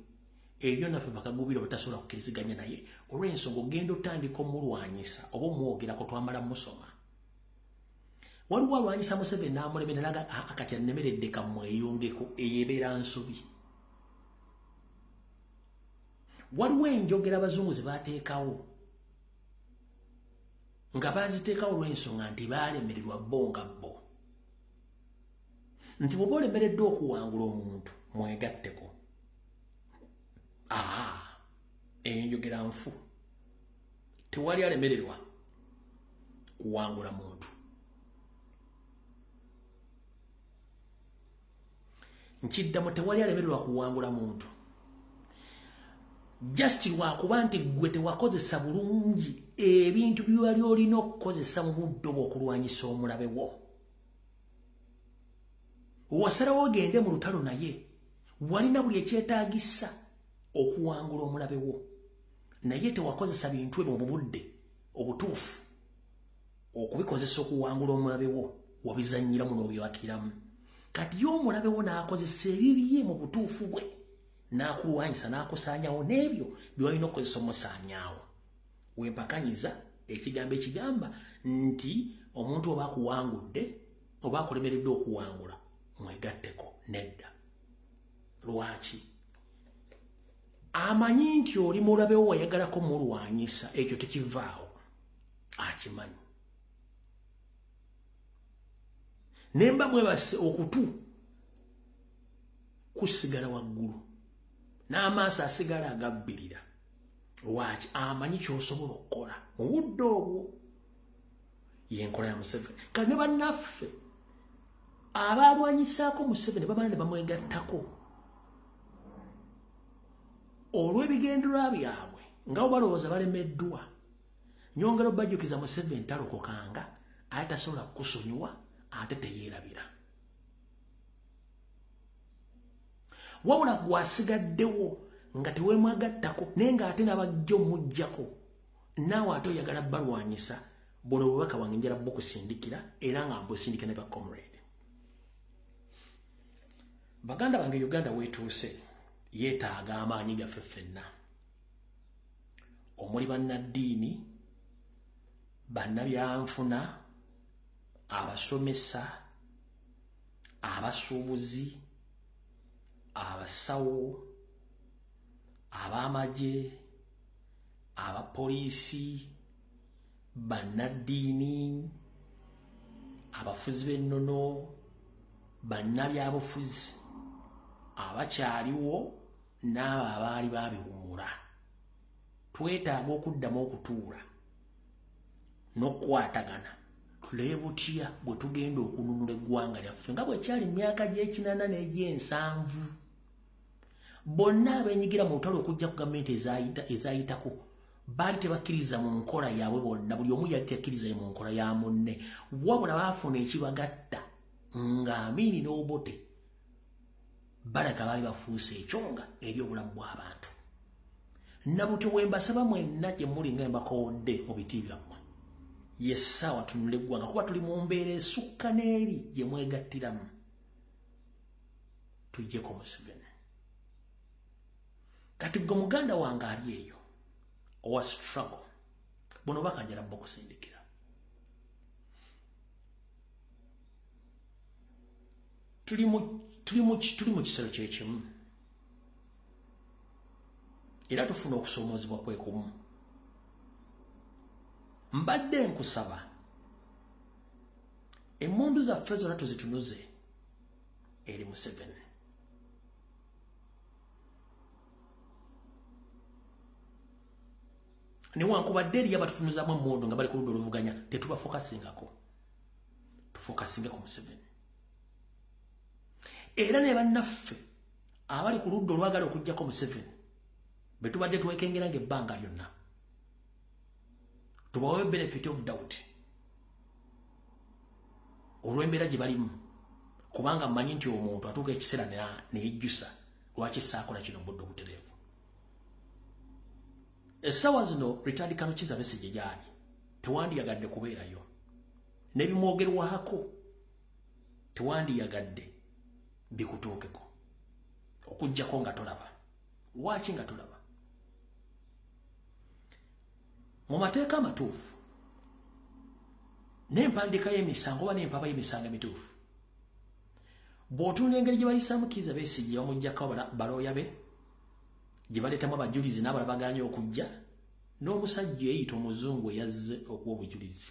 ebyo naffe bakagubira obutasobola kukkiriziganya naye olw'ensonga ogenda otandika omulwanyisa oba omwogerako twamala musoma. Waliwo alwanyisa Museveni n'amulemera n'aga akati annemeredde kamweyongeko, eyebeera nsobi. Waliwo enjogera abazungu ze baateekawo nga baaziteekawo olw'ensonga nti baalemererwa bo nga bo, nti bw'oba olemereddwa okuwangula omuntu mwegatteko. Enjogera nfu, tewali alemererwa kuwangula muntu. Nkiddamu, tewali alemererwa kuwangula muntu. Just lwakuba nti ggwe tewakozesa bulungi ebintu byewali olina okukozesa mu budde obw'okulwanyisa omulabe wo. Wasalawo ogende mu lutalo naye walina buli ekyetaagisa okuwangula omulabe wo, naye tewakozesa bintu ebyo mu budde obutuufu okubikozesa okuwangula omulabe wo, wabizannyiramu n'obyakiramu. Kati ye omulabe wo n'akozesa ebibye mu butuufu bwe n'akulwanyisa n'akusaanyaawo n'ebyo by'olina okukozesa omusaanyaawo. Wempakanyiza ekigambo ekigamba nti omuntu oba akuwangudde oba akulemereddwa okuwangula mwegatteko. Nedda. Lwaki? Amanyi nti oli mulabe wo wayagalako mulwanyisa, ekyo tekivaawo, akimanyi. Nemba mwebase okutu kusigala waggulu n'amaaso asigala agabbirira. Lwaki? Amanyi ky'osobola okukola mu budde obwo. Y'enkola ya Museveni. Kati ne bannaffe abaalwanyisaako Museveni bamala ne bamwegattako olw'ebigendererwa byabwe nga bo balowooza balemeddwa. Nyongera obajjukiza Museveni talokokanga, ate tasobola kukusonyiwa, ate teyeerabira. Wabula gwasigaddewo nga teweemwagattako naye ng'ate n'abajja omuggyako, naawe ate oyagala balwanyisa. Buno bubaka bwange njala bukusindikira era nga mbusindika ne ba comrade. Baganda bange, Uganda weetuuse yeetaaga amaanyi gaffe ffenna, omuli bannaddiini, bannabyanfuna, abasomesa, abasuubuzi, abasawo, ab'amagye, abapoliisi, bannaddiini, abafuzi b'ennono, bannabyabufuzi abakyaliwo n'abo abaali babiwumula. Twetaaga okuddamu okutuula n'okukwatagana tulabe butya bwe tugenda okununula eggwanga lyaffe nga bwe kyali mu myaka gy'ekinana n'egy'ensanvu. Bonna abeenyigira mu lutalo okujja ku gavumenti ezayitako baali tebakkiriza mu nkola yaabwe bonna, buli omu yali teyakkiriza mu nkola ya munne, wabula baafuna ekibagatta nga Amini n'Obote balaka baali bafuuse ekyonga eri obulamu bw'abantu. Nabutyo bwe mbasaba mwenna gye muli nga mbakoowodde mu biti byammwe, ye ssaawa tunule eggwanga kuba tuli mu mbeera esukka n'eri gye mwegattiramu. Tuggyeko Museveni. Kati gwe muganda wange ali eyo owa struggle, buno bakanjala bokusindikira. Tuli mu kisero kyekimu era tufuna okusoomoozebwa kwe kumu. Mbadde nkusaba emmundu zaffe zonna tuzitunuze eri Museveni. Newankubadde eriyo abatutunuzaamu emmundu nga bali ku ludda oluvuganya, tetubafokasingako, tufokasingako Museveni. Era ne bannaffe abali ku ludda olwagala okuggyako Museveni be tubadde twekengera ng'ebbanga lyonna, tubawe benefit of doubt olw'embeera gye balimu, kubanga mmanyi nti omuntu atuuka ekiseera ne yejjusa lwaki saakola kino mu budde obutereevu. Essaawa zino retired Colonel Kizza Besigye gy'ali tewandiyagadde kubeerayo, n'ebimwogerwako tewandiyagadde bikutuukeko, okuggyako nga tolaba. Lwaki nga tolaba? Mu mateeka amatuufu n'empandiika y'emisango oba n'empaba y'emisango emituufu, bw'otunula engeri gye bayisaamu Kizza Besigye, bamuggyako balooya be, gye baleetamu abajulizi n'abalala bagaanye okujja, n'omusajja eyeyita omuzungu eyazze okuwa obujulizi.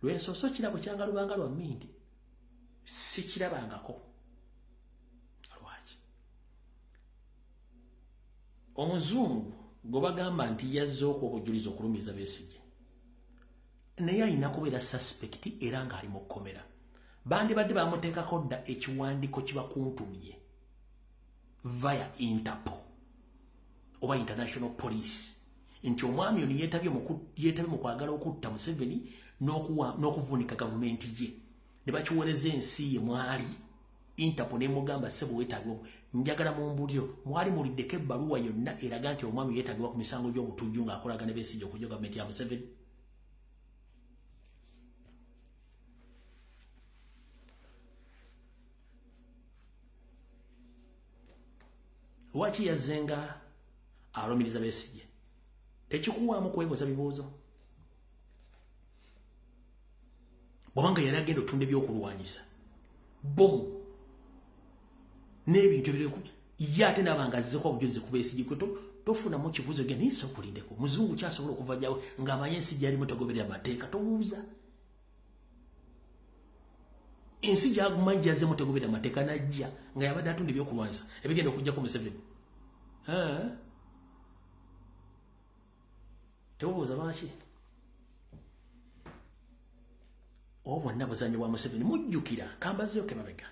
Lwensoso kirabo kyanga lubanga lwa mmindi sikirabangako. Lwaki? Omuzungu gwe bagamba nti yazze okuwa obujulizi okulumiza Besigye, naye alina kubeera suspect era ng'ali mu kkomera. Bandibadde bamuteekako dda ekiwandiiko kibakuntumye via Interpol oba International Police nti omwami ono yeetabye mu kwagala okutta Museveni n'okuvuunika gavumenti ye, ne bakiweereza ensi ye mwali. Interpol n'emugamba, ssebo weetaagibwa, njagala mumbuliro mwali muliddeko ebbaluwa yonna eraga nti omwami yeetaagibwa ku misango gy'obutujju ng'akolagana Besigye okujja gavumenti ya Museveni. Lwaki yazzenga alumiriza Besigye? Tekikuwaamu kwebuuza bibuuzo? Bw'abanga yali agenda otunda ebyokulwanyisa, bomu n'ebintu ebiriku, ye ate n'abanga azzeko obujulizi ku Besigye, tofunamu kibuuzo gye naye sookulindeko. Muzungu kyasobola okuva gyawe ng'amanyi ensi gy'alimu tegoberera mateeka, tobuuza. Ensi gy'agumanyi gy'azzemu tegoberera mateeka, n'ajja nga yabadde atunda ebyokulwanyisa ebigenda okuggyako Museveni. Tebuuza lwaki? Obwo bwonna buzannyo bwa Museveni. Mujjukira kambazeeyo ke mabega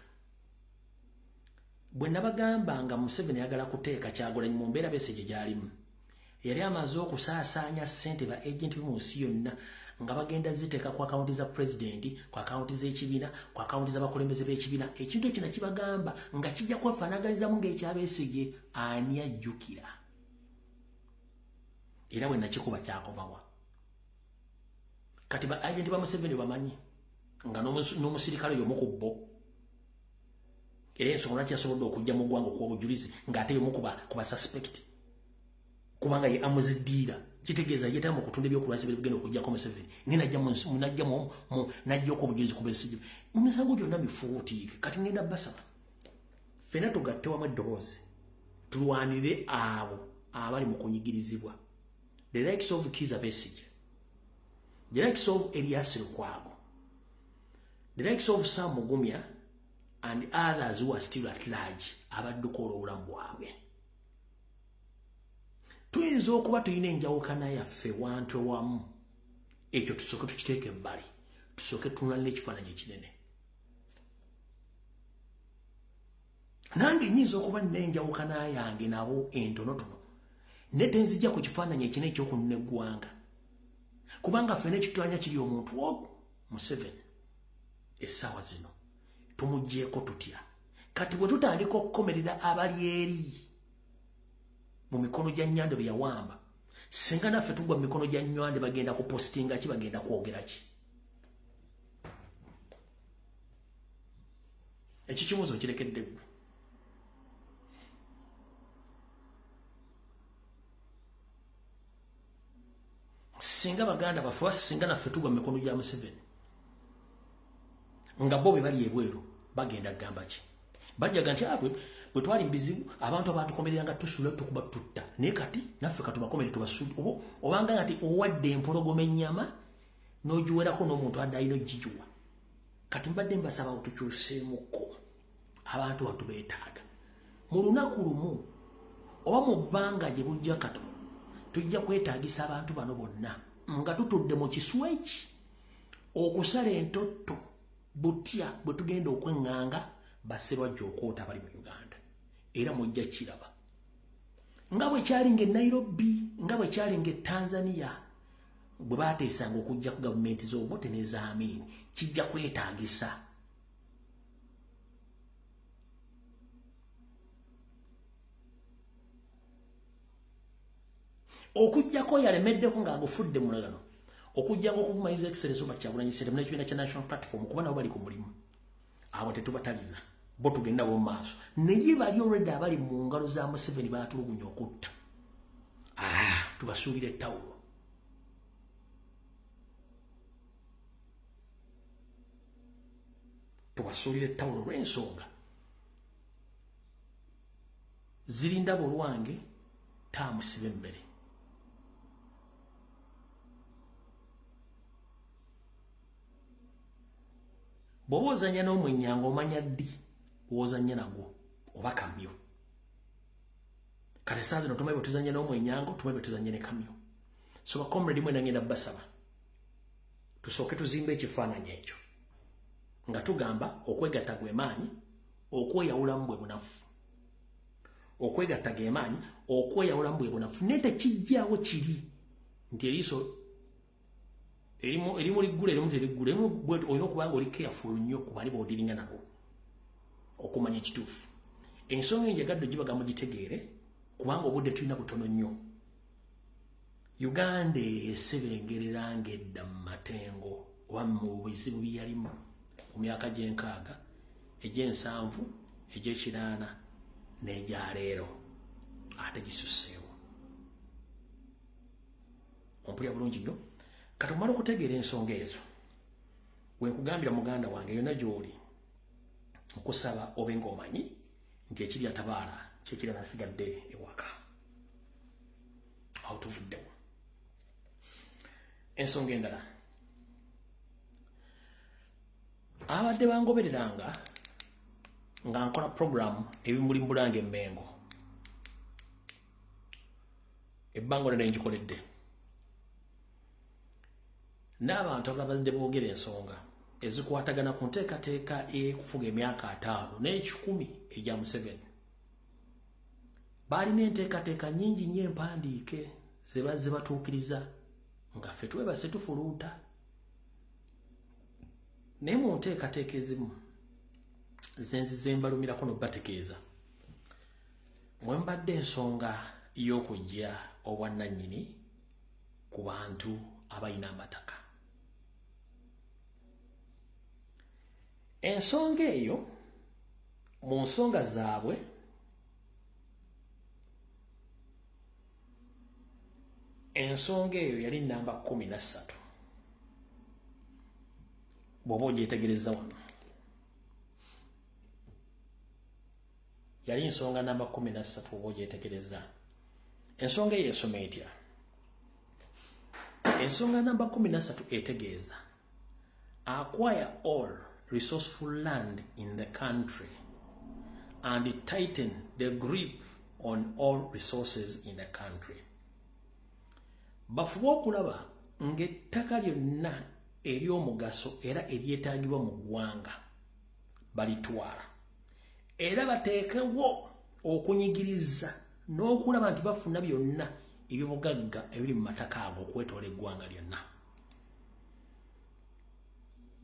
bwe nabagamba nga Museveni ayagala kuteeka Kyagulanyi mu mbeera Besigye gy'alimu. Yali amaze okusaasaanya ssente ba agenti mu nsi yonna nga bagenda ziteeka ku akawunti za pulezidenti, ku akawunti z'ekibiina, ku akawunti z'abakulembeze b'ekibiina. Ekintu ekyo nakibagamba nga kijja kwefaanaganyizamu ng'ekya Besigye. Ani ajjukira? Era bwe nakikuba kyakomawa. Kati ba agenti ba Museveni bamanyi nga n'omusirikale y'omu ku bo, era ensonga lwaki yasobodde okujja mu ggwanga okuwa obujulizi ng'ate y'omu ku ba suspect, kubanga ye amuziddiira, kitegeeza yeetaba mu kutunda ebyokulwanyisa ebigenda okuggyako Museveni, naye najja okuwa obujulizi ku Besigye. Mu misango gyonna mifuutiike. Kati ngenda basaba ffenna tugatte wamu eddoboozi tulwanire abo abali mu kunyigirizibwa, the likes of Kizza Besigye, the likes of Erias Lukwago, the likes of Sam Mugumya and others who are still at large, abadduka olw'obulamu bwabwe. Tuyinza okuba tulina enjawukana yaffe wantu ewamu, ekyo tusooke tukiteeke ebbali, tusooke tunulane ekifaananyi ekinene. Nange nnyinza okuba nina enjawukana yange nabo entonotono, naye tenzijja ku kifaananyi ekinene ekyokunona eggwanga, kubanga ffenna ekitulanya kiri omuntu ogwo Museveni. Essaawa zino tumuggyeeko tutya? Kati bwe tutandika okukomerera abali eri mu mikono gya Nnyando be yawamba, singa naffe tugwa mu mikono gya Nnyando, bagenda kupositinga ki? Bagenda kwogera ki? Ekyo kibuuzo nkirekedde ggwe. Singa baganda baffe, singa naffe tugwa mu mikono gya Museveni nga bo be bali ebweru, bagenda kugamba ki? Bajjaga nti bwe twali bizibu abantu abatukomerera nga tusula tukuba tutta, naye kati naffe katubakomere tubasule. Obanga nti owadde empologoma ennyama n'ogiwerako n'omuntu adde alina ogigiwa. Kati mbadde mbasaba tukyuseemukko, abantu bantu beetaaga mu lunaku lumu oba mu bbanga gye bujja katono tujja kwetaagisa abantu bano bonna nga tutudde mu kisweki okusala entotto butya bwe tugenda okweŋŋanga basserwajja okwota abali mu Uganda. Era mujja kiraba nga bwe kyalinga e Nairobi, nga bwe kyalinga e Tanzania, bwe baateesanga okujja ku gavumenti z'Obote n'eza Amin. Kijja kwetaagisa Okuggyako yalemeddeko ng'agufudde mulagano, okuggyako okuvuma His Excellency Robert Kyagulanyi Ssentamu n'ekibiina kya National Platform, kuba nabo bali ku mulimu, abo tetubataliza, bo tugenda bo maaso. Naye bali already abali mu ngalo za Museveni baatulugunya okutta, tubasuubira ettawulo. Tubasuubira ettawulo olw'ensonga zirindaba olwange taamusiba emmere. Bw'oba ozannya n'omwennyango omanya ddi w'ozannya nagwo oba kamyo. Kati saa zino tumanyi bwe tuzannya n'omwennyango, tumanyi bwe tuzannya ne kamyo. So bakomredi mwena ngenda basaba tusooke tuzimbe ekifaananyi ekyo nga tugamba okwegatta gwe maanyi, okweyawulamu bwe bunafu. Okwegatta ge maanyi, okweyawulamu bwe bunafu. Naye tekijjaawo kiri nti eriiso erimu liggule erimu teriggule, olina okuba nga oli careful nnyo ku bali b'odiringa nabo okumanya ekituufu. Ensonga eyo njagadde ogibaga mugitegeere kubanga obudde tulina butono nnyo. Uganda esebengerera ng'edda mu matengo oba mu bizibu bye yalimu mu myaka gy'enkaaga, egy'ensanvu, egy'ekinaana n'egyaleero, ate gisusseewo. Ompulira bulungi nnyo. Kati omala okutegeera ensonga ezo, we nkugambira muganda wange yonna gy'oli, nkusaba obe ng'omanyi nti ekiri atabaala kyekiri nasigadde ewaka. Awo tuvuddewo. Ensonga endala, abadde bangobereranga nga nkola program ebimuli mbulanga emmengo, ebbanga lyonna ngikoledde n'abantu ababadde boogera ensonga ezikwatagana ku nteekateeka ey'okufuga emyaka 50 n'ekikumi egya Museveni. Baalina enteekateeka nnyingi nnyo empandiike ze bazze batuukiriza nga ffe twebase tufuluuta. Naye mu nteekateeka ezimu zenzize mbalumirako n'obbategeeza, mwe mbadde ensonga y'okuggya obwannannyini ku bantu abalina amataka. Ensonga eyo mu nsonga zaabwe ensonga eyo yali namba 13. Bw'oba ogyetegereza wano, yali nsonga namba 13 bw'oba ogyetegereza. Ensonga eyo esoma etya? Ensonga namba 13 etegeeza acquire all resourceful land in the country and tighten the grip on all resources in the country. Bafube okulaba ng'ettaka lyonna ery'omugaso era eryetaagibwa mu ggwanga balitwala, era bateekewo okunyigiriza n'okulaba nti bafuna byonna ebyobugagga ebiri mu mataka ago okwetoola eggwanga lyonna.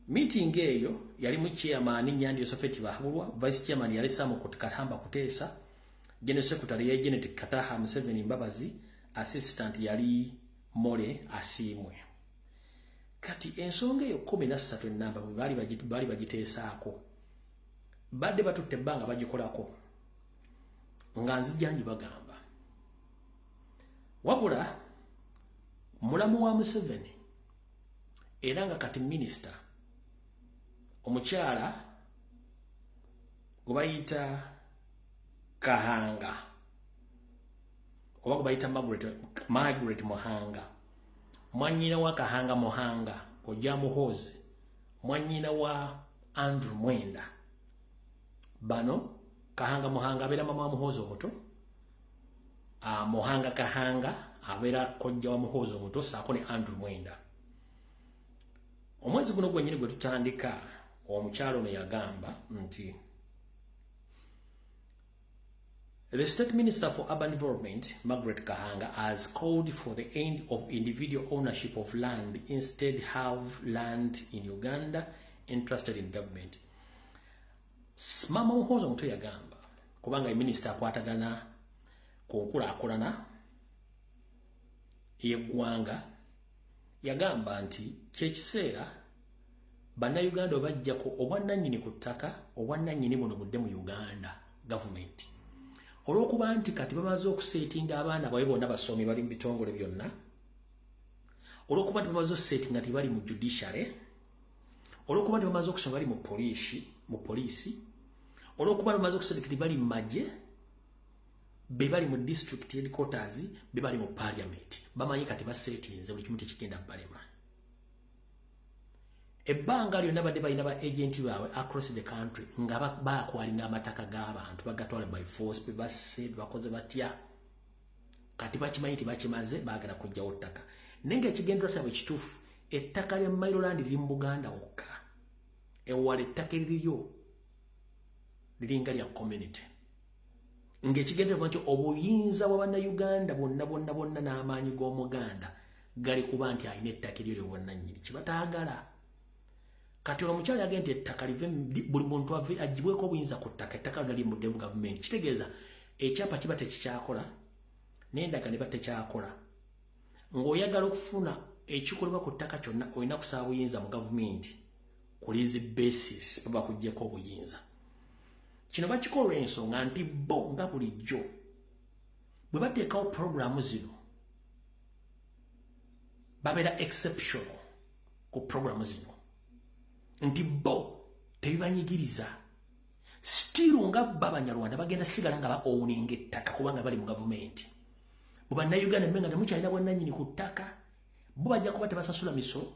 Meeting eyo yalimu chairman Nyandi Yosafeti Bahabulwa, vice chairman yali Sam Katamba Kuteesa, general secretary yali Janet Kataha Museveni Mbabazi, assistant yali Mole Asiimwe. Kati ensonga eyo 13 ennamba bwe baali bagiteesaako, badde batutte ebbanga bagikolako nga nzija ngibagamba. Wabula mulamu wa Museveni era nga kati minisita omukyala gwe bayita Kahanga oba gwe bayita Margaret Muhanga, mwannyina wa Kahanga Muhanga kojja Muhoozi, mwannyina wa Andrew Mwenda. Bano Kahanga Muhanga abeera mama wa Muhoozi omuto, Muhanga Kahanga abeera kojja wa Muhoozi omuto ssaako ne Andrew Mwenda. Omwezi guno gwennyini gwe tutandika, omukyalo ono yagamba nti the State Minister for Urban Development, Margaret Kahanga, has called for the end of individual ownership of land, instead have land in Uganda entrusted in government. Mama Muhoozi omuto yagamba, kubanga minisita akwatagana ku nkulaakulana Ey'eggwanga yagamba nti kyekiseera bannayuganda obajjako obwannannyini ku ttaka, obwannannyini buno budde mu Uganda gavumenti. Olw'okuba nti kati bamaze okuseetinga abaana baabwe bonna basomi bali mu bitongole byonna, olw'okuba nti bamaze okuseetinga nti bali mu judiciary, olw'okuba nti bamaze okusoma bali mu poliisi, olw'okuba bamaze okuseetinga nti bali mu magye, be bali mu district headquarters, be bali mu parliament, bamanyi kati baseetinze buli kimu tekigenda balema. Ebbanga lyonna badde balina ba agent baabwe across the country nga bakwalinga amataka g'abantu, bagatwala by force, be basse, bakoze batya. Kati bakimanyi nti bakimaze, baagala kuggyawo ttaka. Naye ng'ekigendererwa kyabwe kituufu, ettaka lya Mailo Land liri mu Buganda wokka. Ewala ettaka eririyo liringa lya community. Ng'ekigendererwa nti obuyinza bwa bannayuganda bonna bonna bonna n'amaanyi g'Omuganda gali kuba nti alina ettaka eryo ly'obwannannyini, kye bataagala. Kati olwo omukyala yagenda nti ettaka live, buli muntu agibweko obuyinza ku ttaka, ettaka lyonna limudde mu gavumenti. Kitegeeza ekyapa kiba tekikyakola, n'endagaano eba tekyakola. Ng'oyagala okufuna ekikolebwa ku ttaka kyonna, olina kusaba buyinza mu gavumenti ku lease basis, baba kuggyeko obuyinza. Kino bakikola ensonga nti bo nga bulijjo bwe bateekawo puroguramu zino, babeera exceptional ku puroguramu zino, nti bo tebibanyigiriza. Still nga bo Abanyarwanda bagenda sigala nga ba owninga ettaka kubanga bali mu gavumenti. Bwe bannayuganda mbe nga temukyalina bwannannyini ku ttaka, bo bajja kuba tebasasula misolo,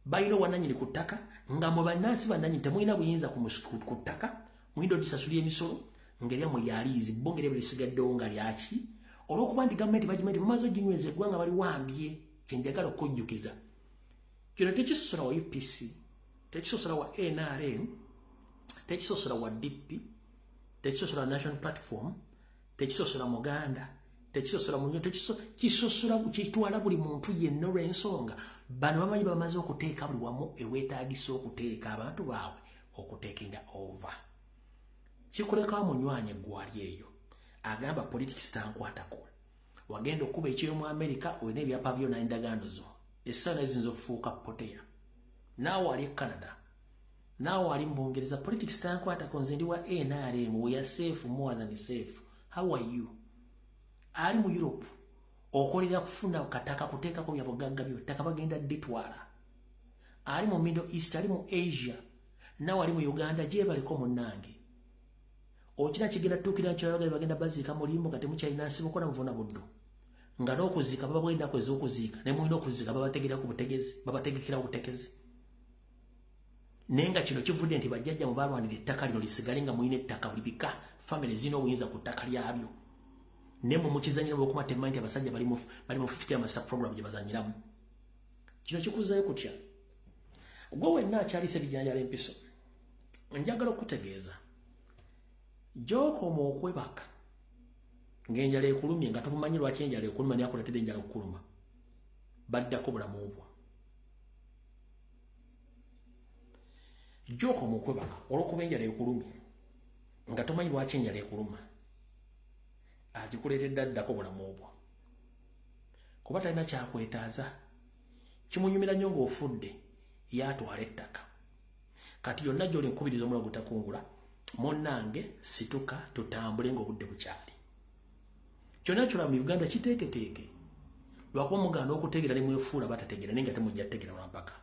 balina obwannannyini ku ttaka, nga mwe bannansi bannannyini temulina buyinza ku ttaka, muyinza odisasulira emisolo ng'eryammwe lya lease, bo ng'erya lisigaddewo nga lyaki. Olw'okuba nti gavumenti bagimanyi nti bamaze oginyweza, eggwanga baliwambye. Kyenjagala okujjukiza kino, tekisosola wa UPC, tekisosola wa NRM, tekisosola wa DP, tekisosola wa National Platform, tekisosola Muganda, tekisosola munyo, kisosola kitwala buli muntu yenna, olw'ensonga bano bamanyi bamaze okuteeka buli wamu eweetaagisa okuteeka abantu baabwe okuteekinga over. Kikulekawo munywanyi eggwali eyo agamba politics tankwatako. Wagenda okuba ekiro mu Amerika, olina ebyapa byo n'endagaano zo, essaawa neziyinza okufuuka poteya. Naawe ali e Canada, naawe ali mu Bungereza, politics tankwatako, nze ndi wa NRM, we are safe, more than safe, how are you? Ali mu Europe okolera kufuna kataka kuteekako bya bugagga byo, ttaka bagenda dditwala. Ali mu Middle East, ali mu Asia, naawe ali mu Uganda, gyebaleko munnange. Okina kigenda tuukira nkyayagala bagenda baziika mulimbo nga temukyalina nsibuko namuvuna buddo, nga n'okuziika baba ennaku ez'okuziika ne mulina okuziika babategerako butegezi, babategekerawo butegezi. Naye nga kino kivudde nti bajjajja mu balwanira ettaka lino lisigale nga mulina ettaka, buli bika, family zirina obuyinza ku ttaka lyabyo. Naye mwe mukizanyira olwokuba temumanyi nti abasajja bali mu 50 amasa program gye bazanyiramu. Kino kikuzayo kutya gwe wenna akyalisa ebijanjala empiso? Njagala okutegeeza gy'okoma okwebaka ng'enjala ekulumye, nga tovumanyi lwaki enjala ekuluma, naye akuleetedde enjala okukuluma, baddako bulamu bwo. Gy'okoma okwebaka olw'okuba enjala ekulumye nga tomanyi lwaki enjala ekuluma, agikuleetedde addako bulamu bwo, kuba talina kyakwetaaza. Kimunyumira nnyo ng'ofudde, yaatwala ettaka. Kati yonna gy'oli, nkubiriza omulago gutakungula. Munnange, situka tutambule ng'obudde bukyali. Kyonna kyolaba mu Uganda kiteeketeeke, lwakuba mugaana okutegeera ne mwefuula batategeera, naye nga temujja kutegeera lwampaka.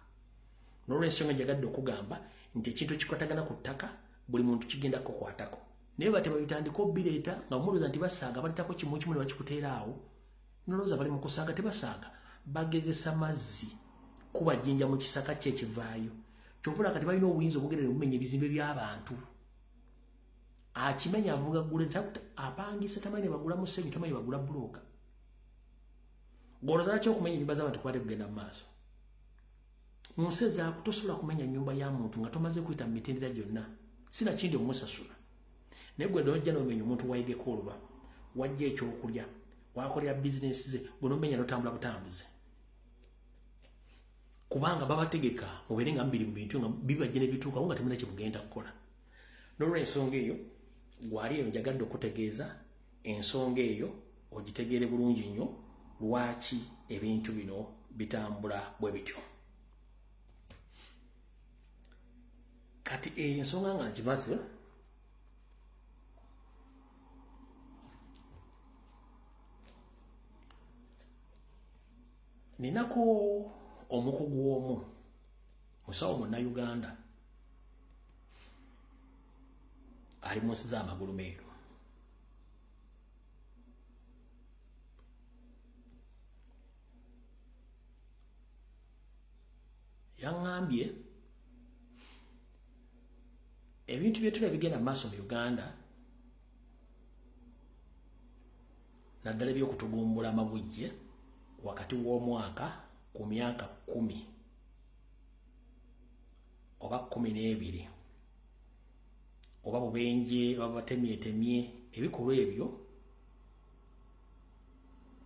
N'olwensonga njagadde okugamba nti ekintu ekikwatagana ku ttaka buli muntu kigenda kukwatako, naye bate babitandika obbireeta nga mulowooza nti basaaga, baleetako kimu kimu ne bakikuteera awo, nolowooza bali mu kusaaga. Tebasaaga, bagezesa mazzi kuba jjinja mu kisaka ki ekivaayo. Kyovula kati balina obuyinza obugerere obumenya ebizimbe by'abantu. Akimenya avuga gule apangisa, tamanyi bagula musenyu, tamanyi bagula buloka. Golooza lwaki okumenya ennyumba z'abantu kubadde kugenda mu maaso mu nsi ezaaku? Tosobola kumenya nnyumba ya muntu nga tomaze kuyita mu mitendera gyonna, sinakindi omusasula. Naye gwe nojja nomenya omuntu wayigeko oluba wajja ekyokulya, wakolera bizinesi ze, gwe nomenya notambula butambuzi, kubanga babategeka mubeere nga mubiri mu bintu nga bibajja ne bituukawo nga temulina kyemugenda kukola. N'olwensonga eyo, gwali eyo, njagadde okutegeeza ensonga eyo ogitegeere bulungi nnyo. Lwaki ebintu bino bitambula bwe bityo? Kati ensonga nga nkimaze, ninako omukugu omu, musawo munnayuganda ali mu nsi z'amagulu meeru. Yaŋŋambye ebintu byetula ebigenda mu maaso mu Uganda, naddala ebyokutugumbula amabujje wakati w'omwaka ku myaka 10 oba 12 oba bubenje oba batemyetemye, ebikolwa ebyo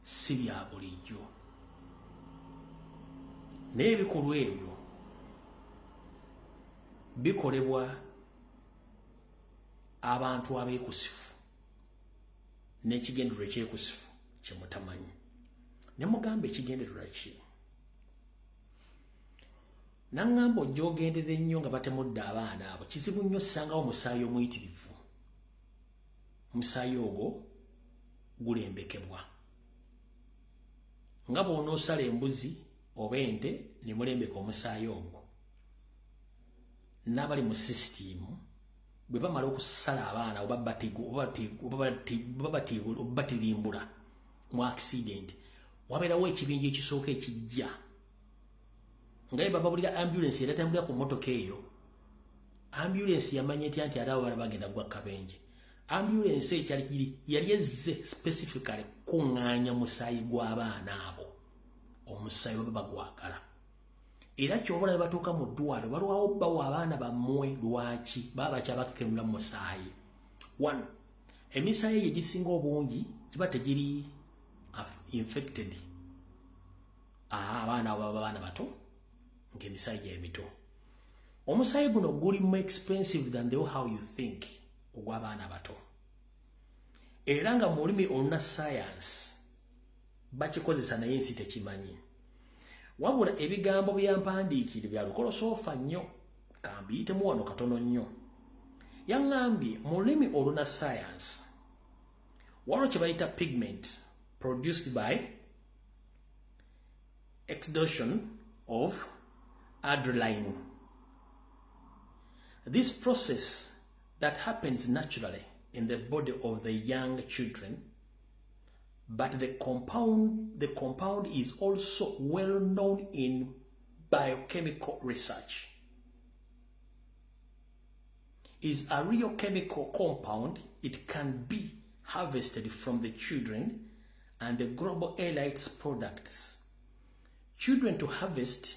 si bya bulijjo. Naye ebikolwa ebyo bikolebwa abantu abeekusifu n'ekigendererwa ekyekusifu kye mutamanyi. Ne mugamba ekigendererwa ki? Naŋŋamba ojja ogenderera ennyo nga batemudde abaana abo, kizibu nnyo ossangawo omusaayi omuyitirivu. Omusaayi ogwo gulembekebwa. Nga bw'onoosala embuzi oba ente ne mulembeka omusaayi ogwo, n'abali mu sisitiimu bwe bamala okusala abaana oba batirimbula mu accident, wabeerawo ekibinja ekisooka ekijja nga ye bababulira ambulance era tambulira ku mmotoka eyo. Ambulance yamanya etya nti ate abo bala bagenda gwa kabenje? Ambulance ekyali kiri yali ezze specifically kuŋŋaanya musaayi gw'abaana abo, omusaayi baba bagwagala. Era ky'obola ne batuuka mu ddwaliro balwawo bawa abaana bammwe. Lwaki baba bakyabakemula mu musaayi? One, emisaayi egyo egisinga obungi giba tegiri infected. Abaana abo baba baana bato ng'emisaayi gye emito. Omusaayi guno guli more expensive than the how you think ogw'abaana bato. Era nga mu lulimi oluna science bakikozesa naye ensi tekimanyi. Wabula ebigambo byampandiikire bya lukolosoofa nnyo, kambiyitemu wano katono nnyo. Yaŋŋambye mu lulimi oluna science waliwo kye bayita pigment produced by exudation of adrenaline. This process that happens naturally in the body of the young children, but the compound is also well known in biochemical research. Is a real chemical compound. It can be harvested from the children and the global elites products. Children to harvest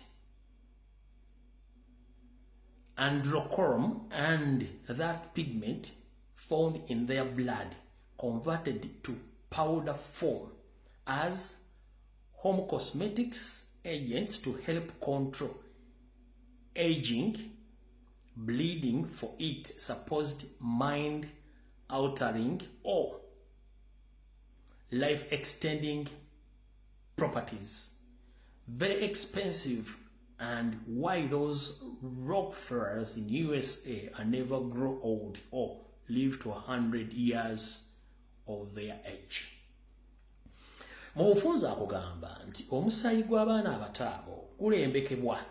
androchrome and that pigment found in their blood converted to powder form as home cosmetics agents to help control aging, bleeding for it supposed mind altering or life extending properties. Very expensive, and why those Rockefellers in USA are never grow old or live to 100 years of their age. Mu bufunze akugamba nti omusaayi gw'abaana abato abo gulembekebwa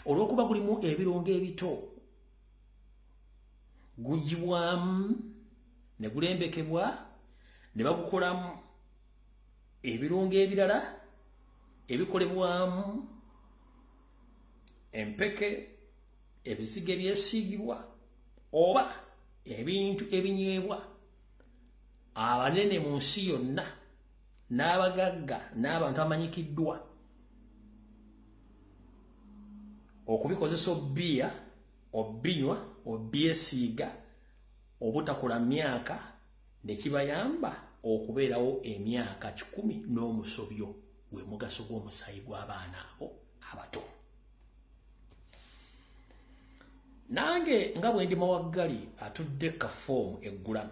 olw'okuba gulimu ebirungo ebito, gugibwamu ne gulembekebwa ne bagukolamu ebirungo ebirala ebikolebwamu empeke, ebizige ebyesiigibwa oba ebintu ebinyeebwa. Abanene mu nsi yonna n'abagagga n'abantu abamanyikiddwa okubikozesa obbiya, obbinywa, obyesiiga obutakula myaka ne kibayamba okubeerawo emyaka 100 n'omusobyo. Gwe mugaso gw'omusaayi gw'abaana abo abato. Nange nga bwe ndi mawaggali atudde kafoomu eggulamu,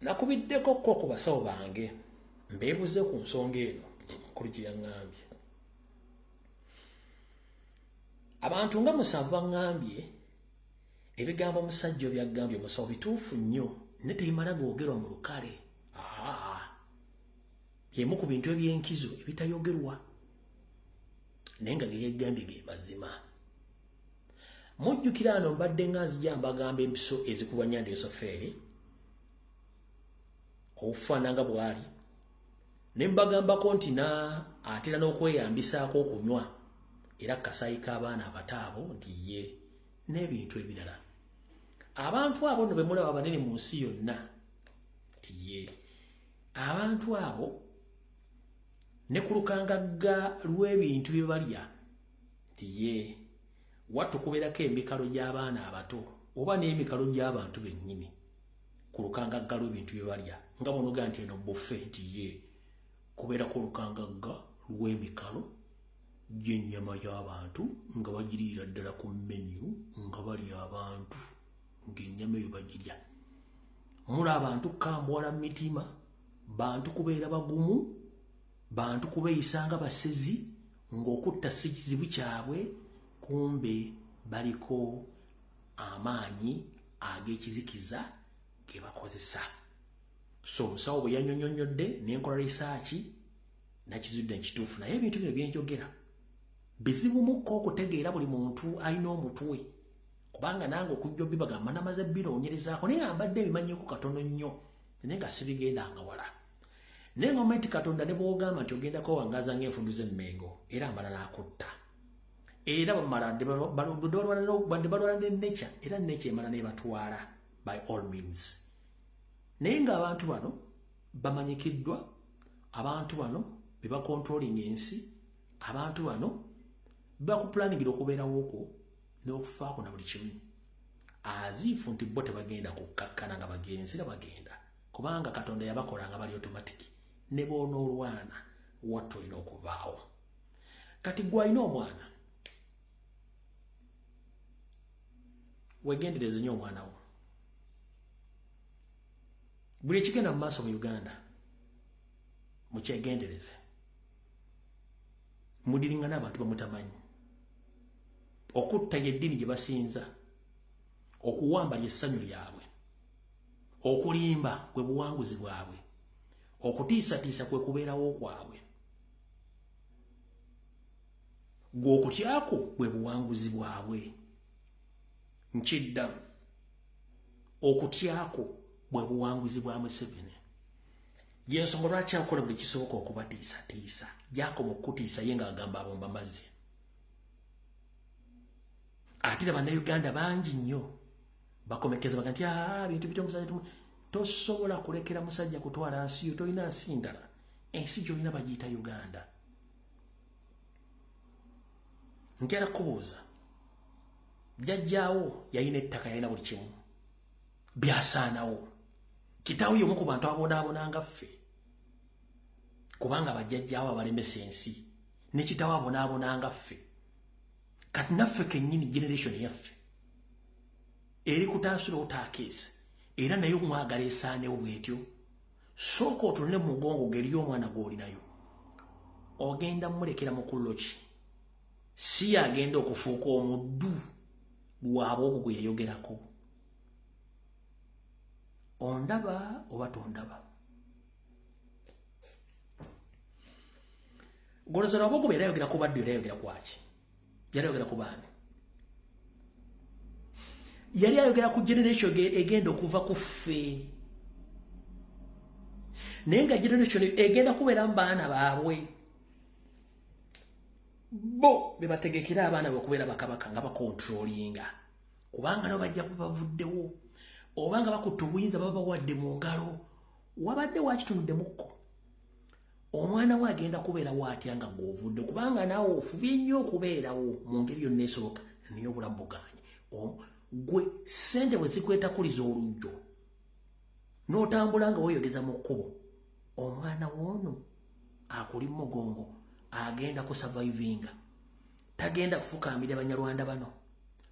Nakubiddeko ko ku basawo bange mbeebuze ku nsonga eno mukulu gye yaŋŋambye. Abantu nga 7 baŋŋambye ebigambo omusajja byagambye omusawo bituufu nnyo ne tebimala googerwa mu lukale. Byemu ku bintu eby'enkizo ebitayogerwa naye nga ge yagambye ge mazima. Mujjukira ano mbadde nga nzija mbagamba empiso ezikubwa Nyanda Yosoferi okufaanana nga bw'ali, ne mbagambako nti na atera n'okweyambisaako okunywa era kasaayi k'abaana abato abo nti ye n'ebintu ebirala. Abantu abo nno be mulaba abanene mu nsi yonna nti ye abantu abo ne ku lukangagga lw'ebintu bye balya nti ye wattu kubeerako emikalo gy'abaana abato oba n'emikalo gy'abantu bennyini ku lukangagga lw'ebintu bye balya, nga bw'onoga nti eno buffet nti ye kubeerako olukangagga lw'emikalo gy'ennyama y'abantu nga bagiriira ddala ku menu nga balya abantu ng'ennyama eyo bagirya. Mula abantu kambwala mu mitima, bantu kubeera bagumu, bantu kubeeyisa nga basezi ng'okutta si kizibu kyabwe, kumbe baliko amaanyi ag'ekizikiza ge bakozesa. So omusawo bwe yannyonnyonnyodde ne nkola research nakizudde ekituufu, naye ebintu bino bye njogera bizibu mukko okutegeera buli muntu alina omutwe, kubanga nange okujja obibagamba namaze binoonyerezaako naye nga mbadde ebimanyiiko katono nnyo naye nga sibigendanga wala. Naye ng'omanyi nti Katonda ne bw'ogamba nti ogenda kwewangaaza ng'enfudu z'emmengo era amala n'akutta, era bamala balwana ne nature era nature emala n'ebatwala by all means. Naye ng'abantu bano bamanyikiddwa, abantu bano be bakontrolinga ensi, abantu bano bakupulaningira okubeerawo okwo n'okufaako na buli kimu. Aziifu nti bo tebagenda kukkakkana nga bagenzi nga bagenda, kubanga Katonda yabakola nga bali automatic ne bw'onoolwana wattu olina okuvaawo. Kati gwe alina omwana weegendereze nnyo omwana wo. Buli ekigenda mu maaso mu Uganda mukyegendereze, mudiringana abantu bamutamanyi. Okutta y'eddiini gye basinza, okuwamba ly'essanyu lyabwe, okulimba bwe buwanguzi bwabwe, okutiisatiisa kwe kubeerawo kwabwe. Gwe okutyako bwe buwanguzi bwabwe. Nkiddamu, okutyako bwe buwanguzi bwa Museveni. Y'ensonga lwaki akola buli kisoboka okubatiisatiisa, gy'akoma okukutiisa ye ng'agamba abomba mazzi. Ate era Bannayuganda bangi nnyo bakomekeza baga nti bintu bityo omusajja tosobola kulekera musajja kutwala nsi yo, tolina nsi ndala, ensi gy'olina bagiyita Uganda. Njagala kubuuza, jjajjaawo yalina ettaka, yalina buli kimu, byasaanawo. Kitaawo y'omu ku bantu abonaabona nga ffe, kubanga bajjajjaawo abalemesa ensi, ne kitaawo abonaabona nga ffe. Kati naffe kennyini generation yaffe eri kutaasula otaakeesi, era naye omwagala esaanewo bw'etyo. Sooka otunule mu mugongo g'eriyo omwana gw'olinayo, ogenda mmulekera mukululo ki? Si y'agenda okufuuka omuddu lwabwe ogwo gwe yayogerako. Ondaba oba tondaba? Goloza lwabogo yali ayogera ku baddu, yali ayogera kwaki? Yali ayogera ku baani? Yali ayogera ku generation egenda okuva ku ffe, naye nga generation egenda kubeera mu baana baabwe bo be bategekera abaana bwe okubeera bakabaka nga bakontrolinga, kubanga nabo bajja kuba bavuddewo oba nga bakutte obuyinza baba bawadde mu ngalo. Wabadde wakitunudde-mukko, omwana we agenda kubeerawo atya nga gw'ovudde? Kubanga naawe ofubye nnyo okubeerawo mu ngeri yonna esoboka, naye obulamu bugaanye. Gwe ssente bwe zikwetakuliza olujjo n'otambula nga weeyogeza mu kkubo, omwana w'ono akuli mu mugongo agenda kusurvivinga, tagenda kufukamira Banyarwanda bano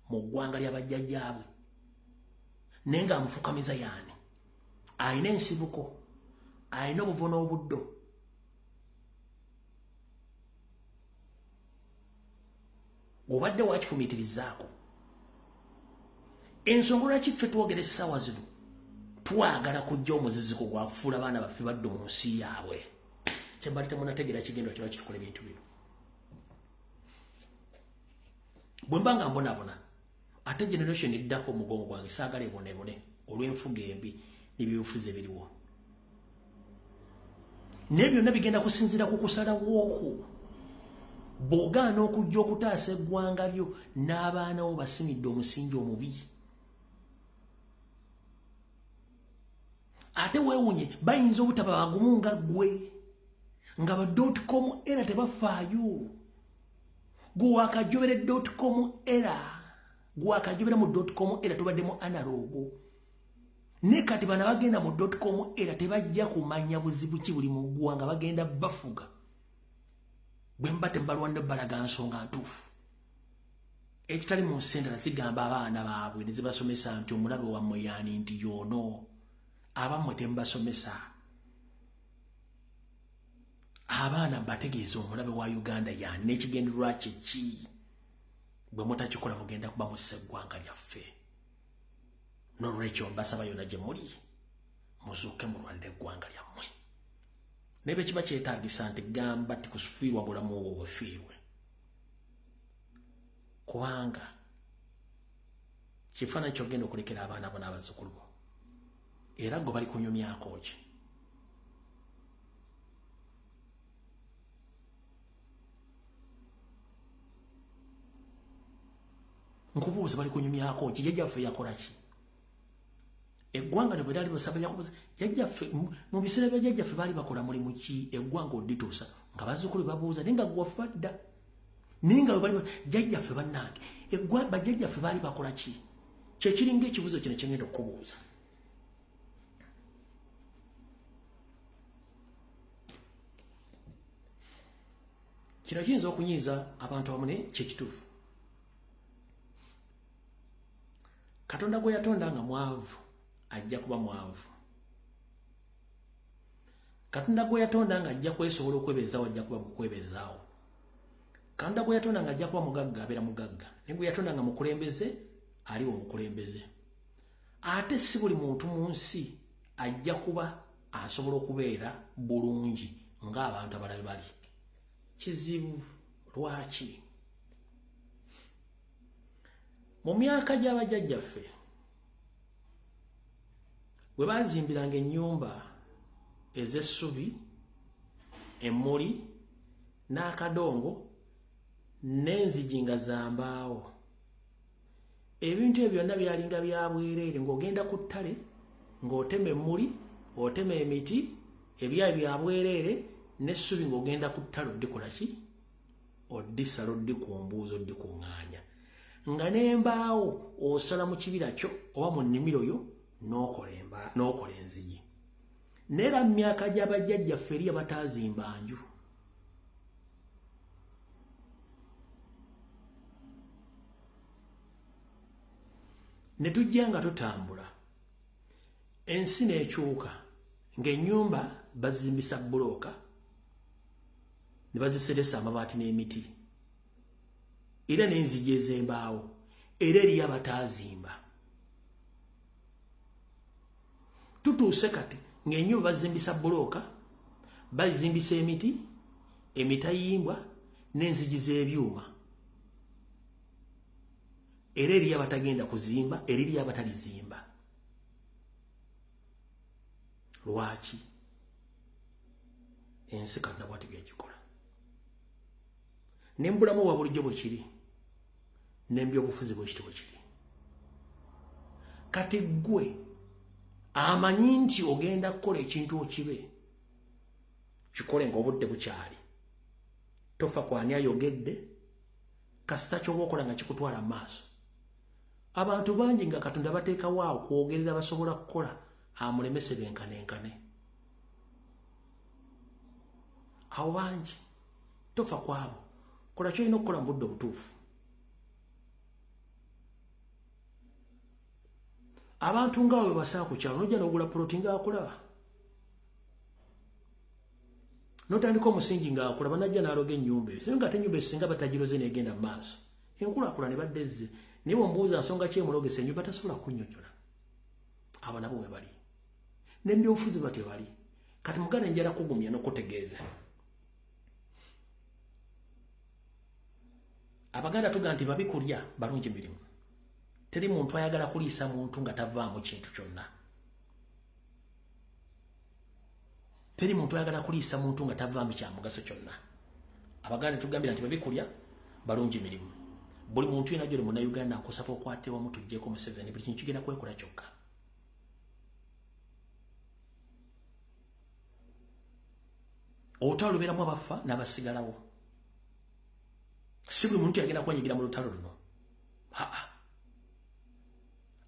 mu ggwanga lya bajjajjaabwe, naye ng'amufukamiza yaani? Alina ensibuko, alina obuvo n'obuddo. Obadde wakifumiitirizaako. Ensonga lwaki ffe twogera essaawa zino, twagala kujja omuziziko gwakufuula baana baffe badde mu nsi yaabwe. Kyembali temunategeera kigendo kiba kitukola ebintu bino. Bwe mba nga mbonaabona, ate generation eddako omugongo gwange saagala eboneebone olw'enfuga embi n'ebyobufuzi ebiriwo. Naye byonna bigenda kusinziira ku kusalawo okwo. Bw'ogaana okujja okutaasa eggwanga lyo n'abaana bo basimidde omusingi omubi. Ate weewuunye bayinza obutaba bagumu nga ggwe, nga ba .com era tebafaayo. Gwe wakajobera .com era, gwe wakajobera mu .com era tubadde mu analogo. Ne kati bano bagenda mu .com era tebajja kumanya buzibu ki buli mu ggwanga, bagenda bafuga. Bwe mba tembalwanne balaga nsonga ntuufu. Ekitali mu nsi endala zigamba abaana baabwe ne zibasomesa nti omulabe wammwe y'ani, nti y'ono. Abammwe tembasomesa. Abaana bategeeza omulabe wa Uganda y'ani n'ekigendererwa kye ki. Bwe mutakikola mugenda kuba mussa eggwanga lyaffe. N'olwekyo mbasaba yonna gye muli muzuuke mulwanire eggwanga lyammwe. Naye bwe kiba kyetaagisa nti gamba nti kufiirwa bulamu obwo bufiirwe, kubanga kifaananyi ky'ogenda okulekera abaana bo n'abazzukulu bo, era gwe bali kunyumyako ki? Nkubuuza, bali kunyumyako ki? Jjajjaffe yakola ki? Eggwanga ne bwe lyali basaba yakubuuza jjajjaffe, mu biseera bya jjajjaffe baali bakola mulimu ki eggwanga odituusa? Nga bazzukulu babuuza, naye nga gwe wafa dda. Naye nga bwe bali jjajjaffe bannange, bajjajjaffe baali bakola ki? Kye kiringa ekibuuzo kino kye ngenda okukubuuza. Kino kiyinza okunyiiza abantu abamu, naye kye kituufu. Katonda gwe yatonda nga mwavu ajja kuba mwavu. Katonda gwe yatonda nga ajja kwesobola okwebeezaawo ajja kuba mukwebezaawo. Katonda gwe yatonda nga ajja kuba mugagga abeera mugagga. Naye gwe yatonda nga mukulembeze aliwo mukulembeze. Ate si buli muntu mu nsi ajja kuba asobola okubeera bulungi ng'abantu abalala bali. Kizibu lwaki? Mu myaka gy'abajjajjaffe bwe baazimbiranga ennyumba ez'essubi, emmuli n'akadongo n'enzigi nga za mbaawo, ebintu ebyo byonna byalinga bya bwereere. Ng'ogenda ku ttale ng'otema emmuli, otema emiti, ebyayi bya bwereere n'essubi, ng'ogenda ku ttale oddikola ki? Oddisala, oddikumbuuza, oddikuŋŋaanya. Nga n'embaawo osala mu kibira kyo oba mu nnimiro yo n'okola enzigi. Naye era mu myaka gy'abajjajjaffe eri abataazimba nju. Ne tujja nga tutambula, ensi n'ekyuka, ng'ennyumba bazizimbisa bbulooka ne baziseresa amabaati n'emiti, era n'enzigi ez'embaawo, era eriyo abataazimba. Tutuuse kati ng'ennyumba bazizimbisa bbulooka, bazizimbisa emiti, emitayimbwa n'enzigi z'ebyuma, era eriyo abatagenda kuzimba, era eriyo abatalizimba. Lwaki? Ensi Katonda bw'atyo by'agikola. Ne mu bulamu obwa bulijjo bwe kiri, n'ebyobufuzi bwe kityo bwe kiri. Kati ggwe amanyi nti ogenda kukola ekintu okibe, kikole ng'obudde bukyali. Tofa kwani ayogedde, kasita ky'oba okola nga kikutwala mu maaso. Abantu bangi nga Katonda bateekawo awo kwogerera basobola kukola, amulemese benkanenkane. Awo bangi tofa kwabo, kola ky'olina okukola mu budde obutuufu. Abantu nga bwe basaa ku kyalo nojja n'ogula poloti ng'akulaba, notandika omusingi ng'akulaba, najja n'aloga ennyumba eyo. Singa ate ennyumba esinga batagiroze n'egenda mu maaso, enkulaakulana ne badde ezze. Naye bw'omubuuza nsonga ki emulogesa ennyumba, tasobola kunnyonnyola. Abo nabo bwe bali n'ebyobufuzi batyo bali. Kati muganda, njala kugumya n'okutegeeza. Abaganda tuga nti babi kulya, balungi mirimu. Teri muntu ayagala kuliisa muntu nga tavaamu kintu kyonna. Teri muntu ayagala kuliisa muntu nga tavaamu kyamugaso kyonna. Abaganda tugambira nti babi kulya, balungi mirimu. Buli muntu yenna gy'oli Munnayuganda, nkusaba okwate wamu tuggyeko Museveni, buli kintu kigenda kwekola kyokka. Olutalo lubeeramu abafa n'abasigalawo. Si buli muntu yagenda kwenyigira mu lutalo luno. Aa,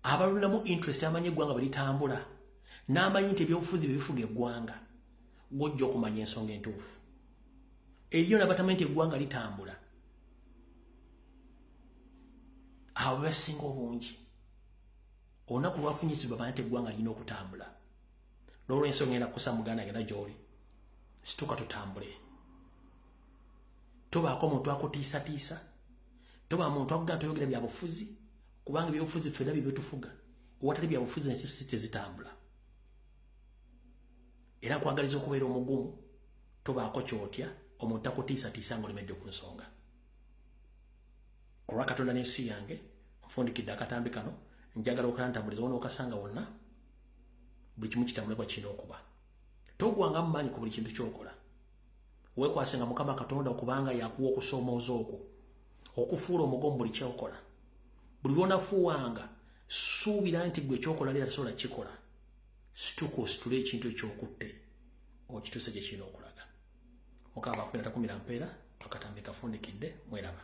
abalulinamu interest, amanyi eggwanga bwe litambula, n'amanyi nti ebyobufuzi bye bifuga eggwanga, gw'ojja okumanya ensonga entuufu. Eriyo n'abatamanyi nti eggwanga litambula. Abo basinga obungi olunaku lwafunyisibwa bamanye nti eggwanga lirina okutambula. N'olwensonga enda kusa muganda genda gy'oli, situka tutambule. Tobaako omuntu akutiisatiisa, toba muntu akugamba toyogera byabufuzi, kubanga ebyobufuzi ffenna bye byetufuga. Ewatali byabufuzi ensi si tezitambula. Era nkwagaliza okubeera omugumu, tobaako kyotya, omuntu takutiisatiisa ng'olemedde ku nsonga. Ku lwa Katonda n'ensi yange, nfundikidde akatambi kano. Njagala okulantambuliza wona okasanga wonna, buli kimu kitambule bwe kirina okuba. Togwanga mu maanyi ku buli kintu ky'okola. Weekwasenga Mukama Katonda, okubanga yakuwa okusoomooza okwo okufuula omugomu buli kyokola. Buli lwonafuwanga, suubira nti gwe kyokola leera tasobola kikola. Situka ositule ekintu ekyokutte, okituuse gye kirina okulaga. Mukama bakumira, takumira mpeera. Akatambi kafundikidde, mweraba.